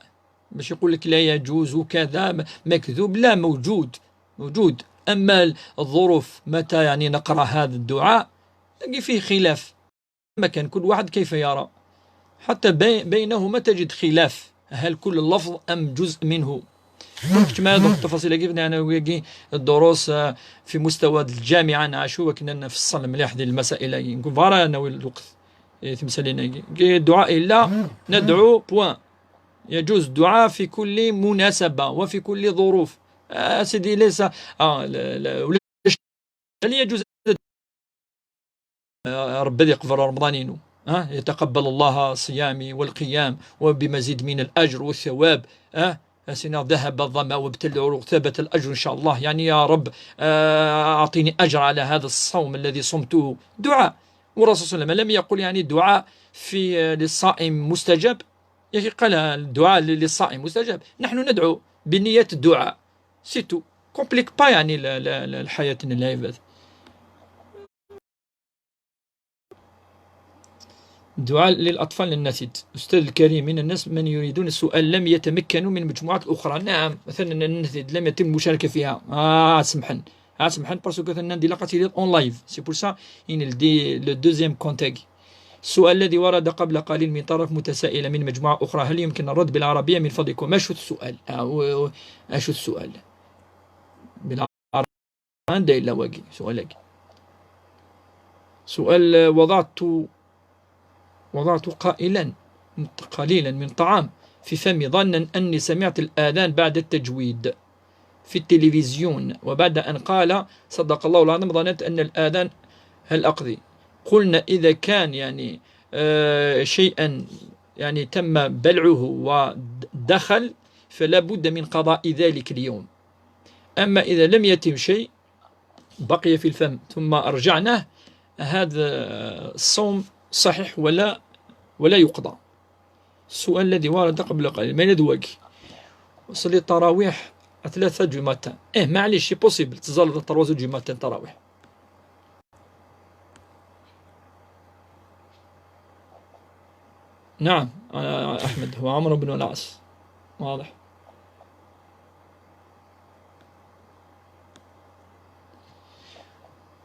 باش يقول لك لا يجوز وكذا، م-، مكذوب، لا، موجود، موجود. أما الظروف متى يعني نقرأ هذا الدعاء، تلقي فيه خلاف. ما كان كل واحد كيف يرى. حتى بي-، بينهما تجد خلاف، هل كل اللفظ أم جزء منه. كنت كما هذوك التفاصيل كيف أنا وياكي الدروس، آه، في مستوى الجامعة نعاشو وكنا نفصل مليح هذه المسائل. نقول فارا أنا وين الوقت. إيه، تمثالين كي الدعاء إلا ندعو بوان. يجوز الدعاء في كل مناسبة وفي كل ظروف. آه، سيدي، ليس، آه، لا، لا، ولا هل يجوز آه، ربي يقبل رمضان ينو. آه، يتقبل الله صيامي والقيام وبمزيد من الأجر والثواب. آه، سينا ذهب الظمأ وابتل العروق ثبت الأجر إن شاء الله. يعني يا رب، آه، أعطيني أجر على هذا الصوم الذي صمته. دعاء. والرسول صلى الله عليه وسلم لم يقل يعني دعاء في، آه، للصائم مستجاب. يا أخي قال الدعاء ل-، للصائم مستجاب. نحن ندعو بنية الدعاء. سي تو. كومبليك با يعني ل-، ل-، ل-، الحياة العباد. دعاء للأطفال النسيت. أستاذ الكريم، من الناس من يريدون السؤال لم يتمكنوا من مجموعات أخرى. نعم، مثلًا النسيت لم يتم المشاركة فيها. آه، سمحن. آه، سمحن، باسكو مثلًا ندي لقاتي لي اون لايف. سي بور سا إن الدي لو دوزيام كونتاكي. السؤال الذي ورد قبل قليل من طرف متسائلة من مجموعة أخرى، هل يمكن الرد بالعربية من فضلكم؟ ما شو السؤال؟ آه، و-، و-، آه، شو السؤال؟ بالعربية عندي إلا واقي سؤالك. سؤال، آه، وضعت، وضعت قائلا قليلا من طعام في فمي ظنا أني سمعت الآذان بعد التجويد في التلفزيون، وبعد أن قال: "صدق الله العظيم"، ظننت أن الآذان، هل أقضي؟ قلنا: إذا كان يعني، آه، شيئا يعني تم بلعه ودخل، فلا بد من قضاء ذلك اليوم. أما إذا لم يتم شيء، بقي في الفم ثم أرجعناه، هذا الصوم صحيح ولا، ولا يقضى؟ السؤال الذي ورد قبل قليل، ما ندوق وصلي التراويح ثلاثة جمعة. إيه، معليش، c'est possible، تزال trois jours جمعة تراويح. نعم، آه، أحمد، هو عمرو بن العاص. واضح.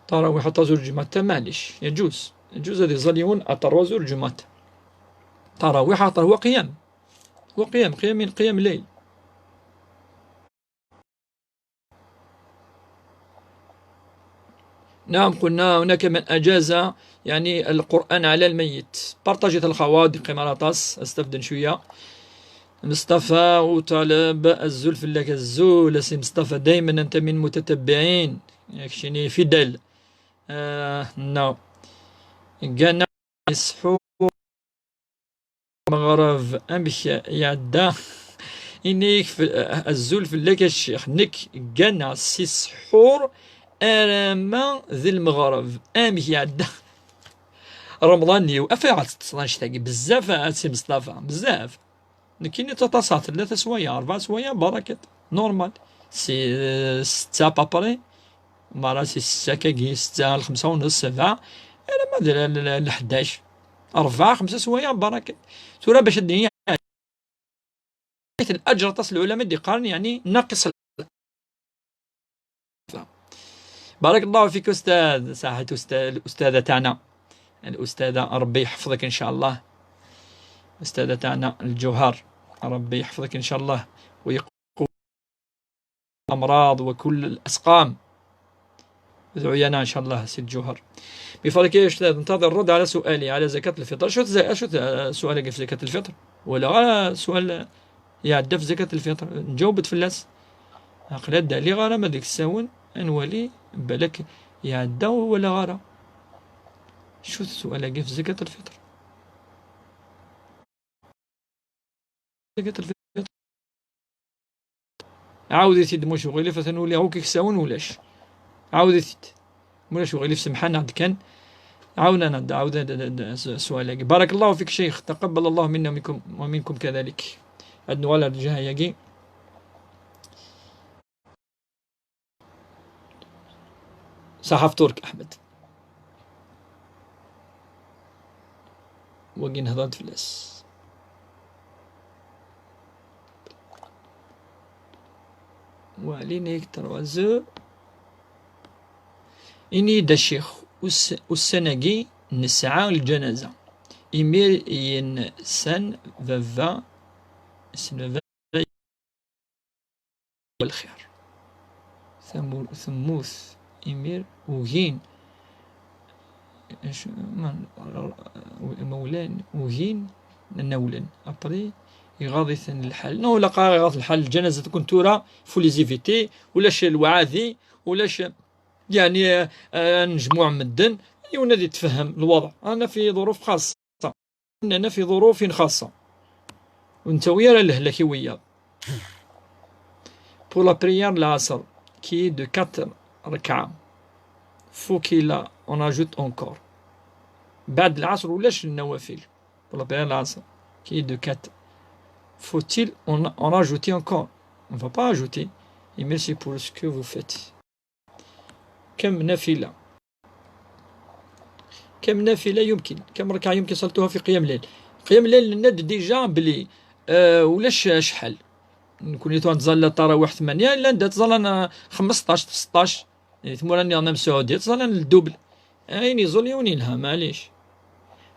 تراويح trois jours جمعة، معليش، يجوز، يجوز هذه زاليون trois jours جمعة. تراويح خاطر هو قيام، هو قيام، قيام من قيام الليل. نعم، قلنا هناك من أجاز، يعني، القرآن على الميت. بارطاجيت الخواض قيمة لاطاس، استفدن شوية. مصطفى وطالب، الزول فلاك، الزول، سي مصطفى، دايما أنت من متتبعين، ياك شيني فيدال. آه، نو. كان يسحو مغرب، أمك يعدى. إنيك في الزول في الليك الشيخ، نك كان سي سحور أراما ذي المغرب، أمك يعدى. رمضان يو، أفا عاد تصنع شتاقي بزاف، آه، سي مصطفى، بزاف. نكيني تتصل ثلاثة سوايع، أربع سوايع، بركة. نورمال. سي، آه، ستة أبابري. مرة سي ستة كاكي، ستة لخمسة ونص، سبعة. أنا ما أدري ل-، ل-، لحداش. أربعة، خمسة سوايع، بركة. ثورة باش الدنيا. الأجر تصل العلماء دي قرن، يعني، ناقص ال-، بارك الله فيك أستاذ، صحيت أستاذ، الأستاذة تاعنا. الأستاذة، ربي يحفظك إن شاء الله. أستاذة تاعنا الجوهر، ربي يحفظك إن شاء الله ويقوي الأمراض وكل الأسقام. ادعو لنا إن شاء الله سي الجوهر. بفضلك يا أستاذ، انتظر الرد على سؤالي على زكاة الفطر. شو تز-، شو ت-، سؤالك في زكاة الفطر؟ ولا غير سؤال يعدى في زكاة الفطر؟ نجاوبت في الناس. عقل هاد علي غارة ما ديك الساون، نولي بالك يعدى ولا غارة. شو السؤال كيف زكاة الفطر؟ زكاة الفطر. عاودي سيد مشغولي فتنولي هو كيك ساون ولاش. عاودي سيد. ولا شو غير في سمحان عاد كان. عاونا نعد، عاود هذا، هذا، هذا السؤال هاكي. بارك الله فيك شيخ، تقبل الله منا ومنكم، ومنكم كذلك. هاد نوال هاد الجهة هاكي. صحة فطورك أحمد. وكي نهضر فلاس. وعلينا يكتر وزو. إني دا الشيخ، أس-، أسناقي نسعى الجنازة. إمير ينسان بابا، اسم بابا والخير. ثمو-، ثموث إمير وغين. إيش، ما، مولان وغين نولن. أبري يغاضي ثن الحال. نو، لا قا يغاض الحال، الجنازة تكون تورا فوليزيفيتي، ولاش الوعاذي، ولاش يعني، آه، آه، نجموع مدن، يونا دي تفهم الوضع. أنا في ظروف خاصة. أننا في ظروف خاصة. ونتاوي راه لهلاكي ويا. Pour la prière العصر، كي دو quatre ركعة. Faut qu'il a, on ajoute encore. بعد العصر ولاش النوافل. Pour la prière العصر، كي دو quatre. Faut-il, on, on ajoute encore. On va pas ajouter. Et merci pour ce que vous faites. كم نافلة؟ كم نافلة يمكن؟ كم ركعة يمكن صلتوها في قيام الليل؟ قيام الليل ند ديجا بلي، آه، ولاش شحال؟ نكون يتوان تزال التراويح ثمانية، لا ندات تزال أنا خمسطاش، ستطاش. يعني ثمورا نظام سعودية تزال الدوبل. أين يزول يوني لها، معليش.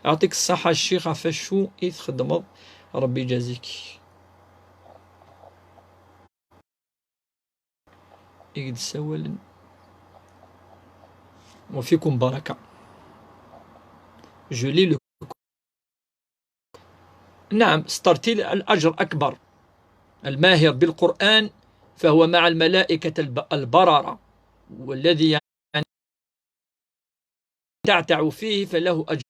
Yeɛṭik ṣṣeḥḥa a ccix ɣef wacu i txeddmeḍ, Ṛebbi iǧazik. I k-d-ssawalen. وفيكم بركة. Je lis le نعم, سترتيل الأجر أكبر. الماهر بالقرآن فهو مع الملائكة الب-، البررة، والذي يعني تعتع فيه فله أجر.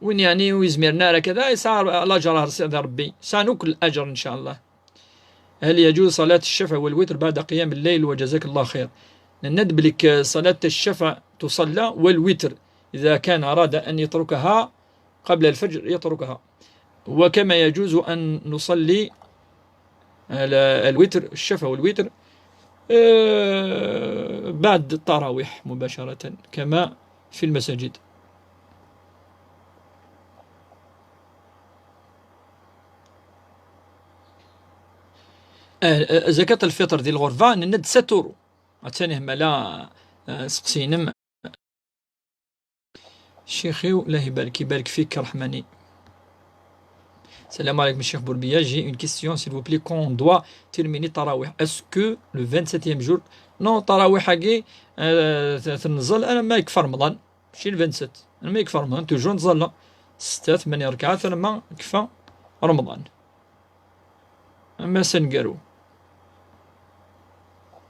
وين يعني ويزميرنا على كذا يسعى الأجر على سيدي ربي، سانوك الأجر إن شاء الله. هل يجوز صلاة الشفع والوتر بعد قيام الليل؟ وجزاك الله خير. نندب لك صلاة الشفع تصلى والوتر إذا كان أراد أن يتركها قبل الفجر يتركها، وكما يجوز أن نصلي على الوتر، الشفع والوتر، آه، بعد التراويح مباشرة كما في المساجد. آه، آه، زكاة الفطر ديال الغربة نند ستورو. عتاني همالا، آه، سقسينم. شيخي، الله يبارك، يبارك فيك، رحماني. السلام عليكم الشيخ بوربيا. J'ai une question, s'il vous plaît. Quand on doit terminer التراويح? Est-ce que le vingt-septième jour? Non, التراويح هاكي، آه، ت-، تنزل أنا ما يكفى رمضان. ماشي le vingt-sept. أنا ما يكفى رمضان. Toujours نزل ستة، ثمانية ركعات، أنا ما يكفى رمضان. أما سنقرو.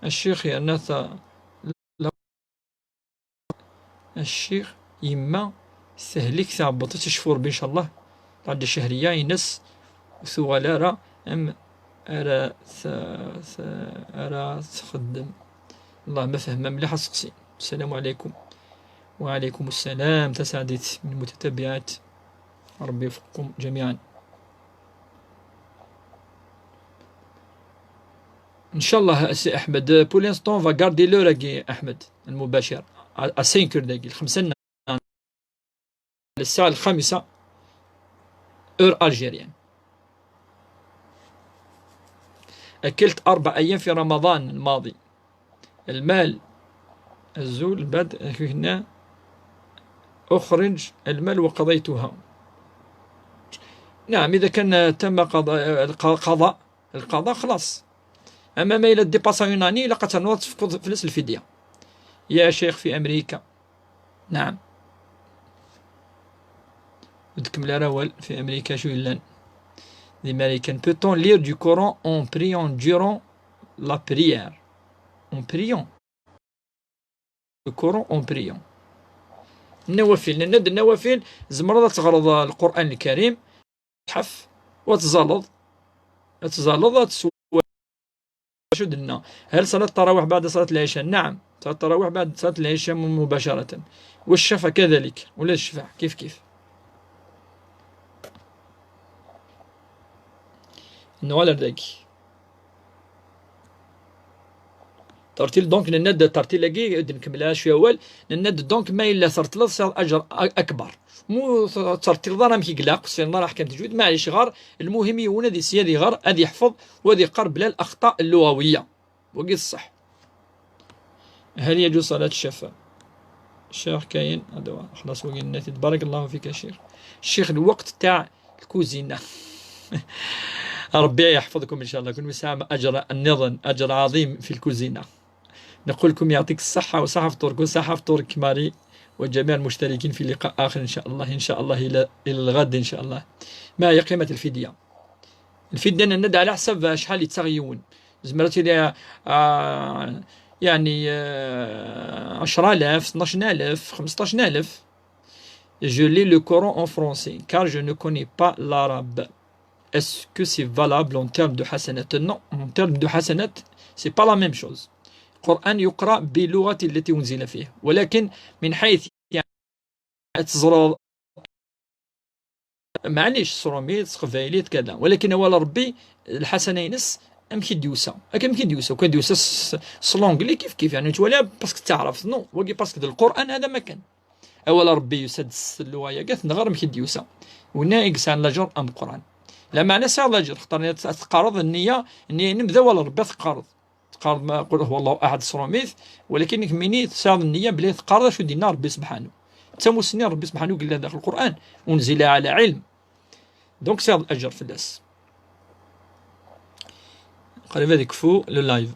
الشيخ يا ناس، الشيخ يما تهلك تعبط تشفور إن شاء الله. بعد شهرية ينس ثوالة را أم أرا ث-، ث-، أرا تخدم. الله ما فهم مليح السقسي. السلام عليكم. وعليكم السلام، تسعدت من المتتبعات. ربي يوفقكم جميعا. إن شاء الله سي أحمد. Pour l'instant, on va garder l'heure أحمد المباشر. À cinq heures داكي، الخمسة، الساعة الخامسة، heure algérienne. أكلت أربع أيام في رمضان الماضي. المال أزول بعد هنا، أخرج المال وقضيتها. نعم، إذا كان تم قضاء، الق-، قضاء، القضاء خلاص. أما ما إلا ديباسا اون اني، إلا قتلنا تفقد فلوس الفدية. يا شيخ في أمريكا. نعم. تكمل روال في أمريكا شو يلان. The American. Peut-on lire du Coran en priant durant la prière? En priant. Le Coran en priant. النوافل، نند النوافل، زمرض تغرض القرآن الكريم، تحف، وتزالض، تزالض، تسوى. شو دنا؟ هل صلاة التراويح بعد صلاة العشاء؟ نعم، صلاة التراويح بعد صلاة العشاء مباشرة، والشفع كذلك، ولا الشفع كيف كيف. نوال رداكي. ترتيل دونك نند ترتيل لاكي نكملها شويه اول. نند دونك ما الا ترتلض صار اجر أ-، اكبر. مو ترتيل ضرا مكي قلاق سين ضرا حكم تجويد، معليش غار. المهم يون هذه سيادي غار هذه يحفظ وهذه يقرب بلا الاخطاء اللغويه. وقيت الصح. هل يجوز صلاة الشفع؟ الشيخ كاين، هذا هو. خلاص، وقينا نتي. بارك الله فيك يا شيخ. الشيخ، الوقت تاع الكوزينة. ربي يحفظكم إن شاء الله. كل مساهم أجر النظن، أجر عظيم في الكوزينة. نقول لكم يعطيك الصحة وصحة فطورك وصحة فطورك ماري وجميع المشتركين في لقاء آخر إن شاء الله، إن شاء الله إلى، إلى الغد إن شاء الله. ما هي قيمة الفدية؟ الفدية نند على حسب شحال يتساغ يون. زمرت لي، آه، يعني، آه، عشرة آلاف، اثناش آلاف، خمسطاش آلاف. Je lis le Coran en français, car je ne connais pas l'arabe. Est-ce que c'est valable en termes de حسنات? Non, en termes de حسنات, c'est pas la même chose. القرآن يقرأ بلغة التي أنزل فيه، ولكن من حيث يعني تزرو، معليش، صروميت، قبايليت، كذا، ولكن أول ربي الحسنة ينس أم كي ديوسا، أك أم كي ديوسا، وكان ديوسا س-، س-، سلونجلي كيف كيف، يعني، توالي باسكو تعرف، نو، وقي باسكو د القرآن هذا ما كان. أول ربي يسد اللغة يا قالت نغير أم كي ديوسا. ونا يقسان لاجر أم قرآن. لا معنى سا لاجر، خطر تقارض النية، النية نبذا ولا ربي تقارض. تقارض ما قل هو الله أحد صروميت، ولكن كميني تساعد النية بلي تقارض شو دينا ربي سبحانه. tamussni n Ṛebbi subḥanahu yella daxel Lqur'an, unzila ɛala ɛilm. Donc, tesɛiḍ laǧer fell-as. Qrib ad ikfu le live.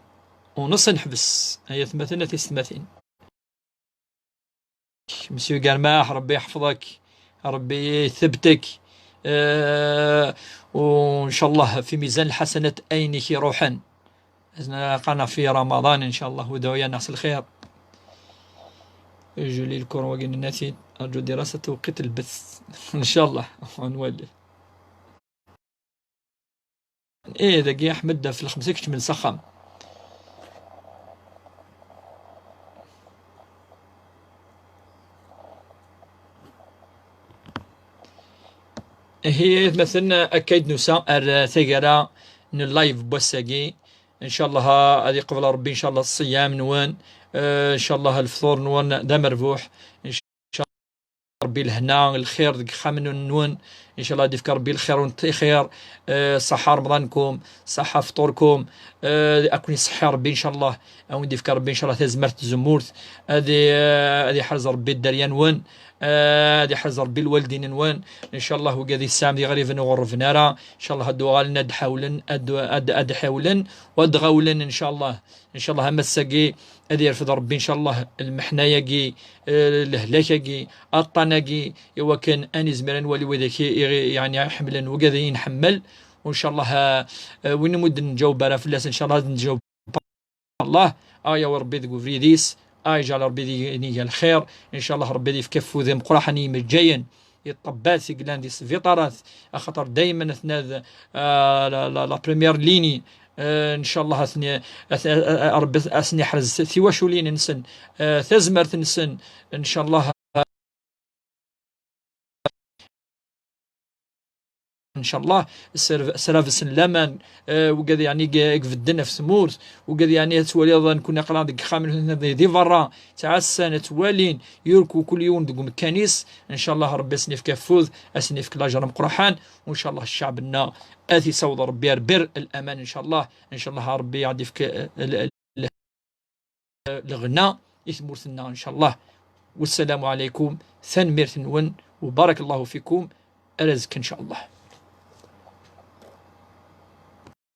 U neṣ ad neḥbes. Ay atmaten, a tisetmatin. Monsieur Garmaḥ, Ṛebbi yeḥfeḍ-k, Ṛebbi yetthebtek, eh, u ncallah fi mizan lḥasanat ayen i k-iruḥen. Azna aqana fi Ramaḍan, ncallah, u dɛu-yaneɣ s lxir. Joli lkur wagi nenna-t-id, arǧu dirasa tewqit lbeth. Ncallah, ad nwali. Ih, dagi Ḥmed, ɣef lxemsa keččmen s axxam. Ihi, atmaten, akka i d-nusa ar taggara n live n wass-agi. Ncallah ad iqbel Ṛebbi, ncallah, ṣṣiyam-nwen, eh, ncallah lefṭur-nwen d amerbuḥ. Ṛebbi lehna, lxir deg yixxamen-nwen. Ncallah ad yefk Ṛebbi lxir u ntixir. Eh, ṣaḥa Remḍan-nkum, ṣaḥa fṭur-kum. Eh, ad ken-iṣeḥḥi Ṛebbi, ncallah. Ad wen-d-yefk Ṛebbi, ncallah, tazmert n tzemmurt. Ad i-, eh, ad iḥrez Ṛebbi dderya-nwen. Eh, ad iḥrez Ṛebbi lwaldin-nwen. Ncallah, wigad i tesɛam d iɣriben ur ɣerrben ara. Ncallah ad d-uɣalen, ad d-ḥawlen, ad, ad, ad d-ḥawlen, u ad d-ɣawlen, ncallah. Ncallah, am ass-agi, ad yerfed Ṛebbi, ncallah, lmeḥna-agi, eh, lehlak-agi, aṭṭan-agi, i wakken ad nizmir ad nwali widak i, i, yeɛni, iḥemmlen, wigad i nḥemmel. U ncallah, eh, eh, win umi d-nǧaweb ara fell-as, ncallah ad nǧaweb. Allah, a yawi Ṛebbi deg ubrid-is, a yeǧɛel Ṛebbi di, di iga lxir. Ncallah Ṛebbi ad yefk afud ameqqraḥ i yimeǧǧayen, i ṭṭebbat i yellan di sbiṭarat, axaṭer daymen atna d, ah, la, la, la première ligne. Eh, ncallah atni, at-, a, a, Ṛebbi ad sen-iḥrez tiwaculin-nsen, eh, tazmert-nsen, ncallah. Ncallah, srab-, srabsen laman, eh, wigad yeɛni i, i ibedden ɣef tmurt, wigad yeɛni ad twaliḍ, nekkni aql-aɣ deg yixxamen di, di berra, ttɛassan, ad twalin, yurku kul yiwen deg umekkan-is. Ncallah Ṛebbi ad sen-yefk afud, ad sen-yefk lajer ameqqraḥan, u ncallah ccɛeb-nneɣ ad t-isaweḍ Ṛebbi ar bir laman, ncallah. Ncallah Ṛebbi ad yefk, eh, l-, l-, leɣna i tmurt-nneɣ, ncallah. Wassalamu ɛalaykum, tanemmirt-nwen, u barakallahu fikum, ar azekka, ncallah.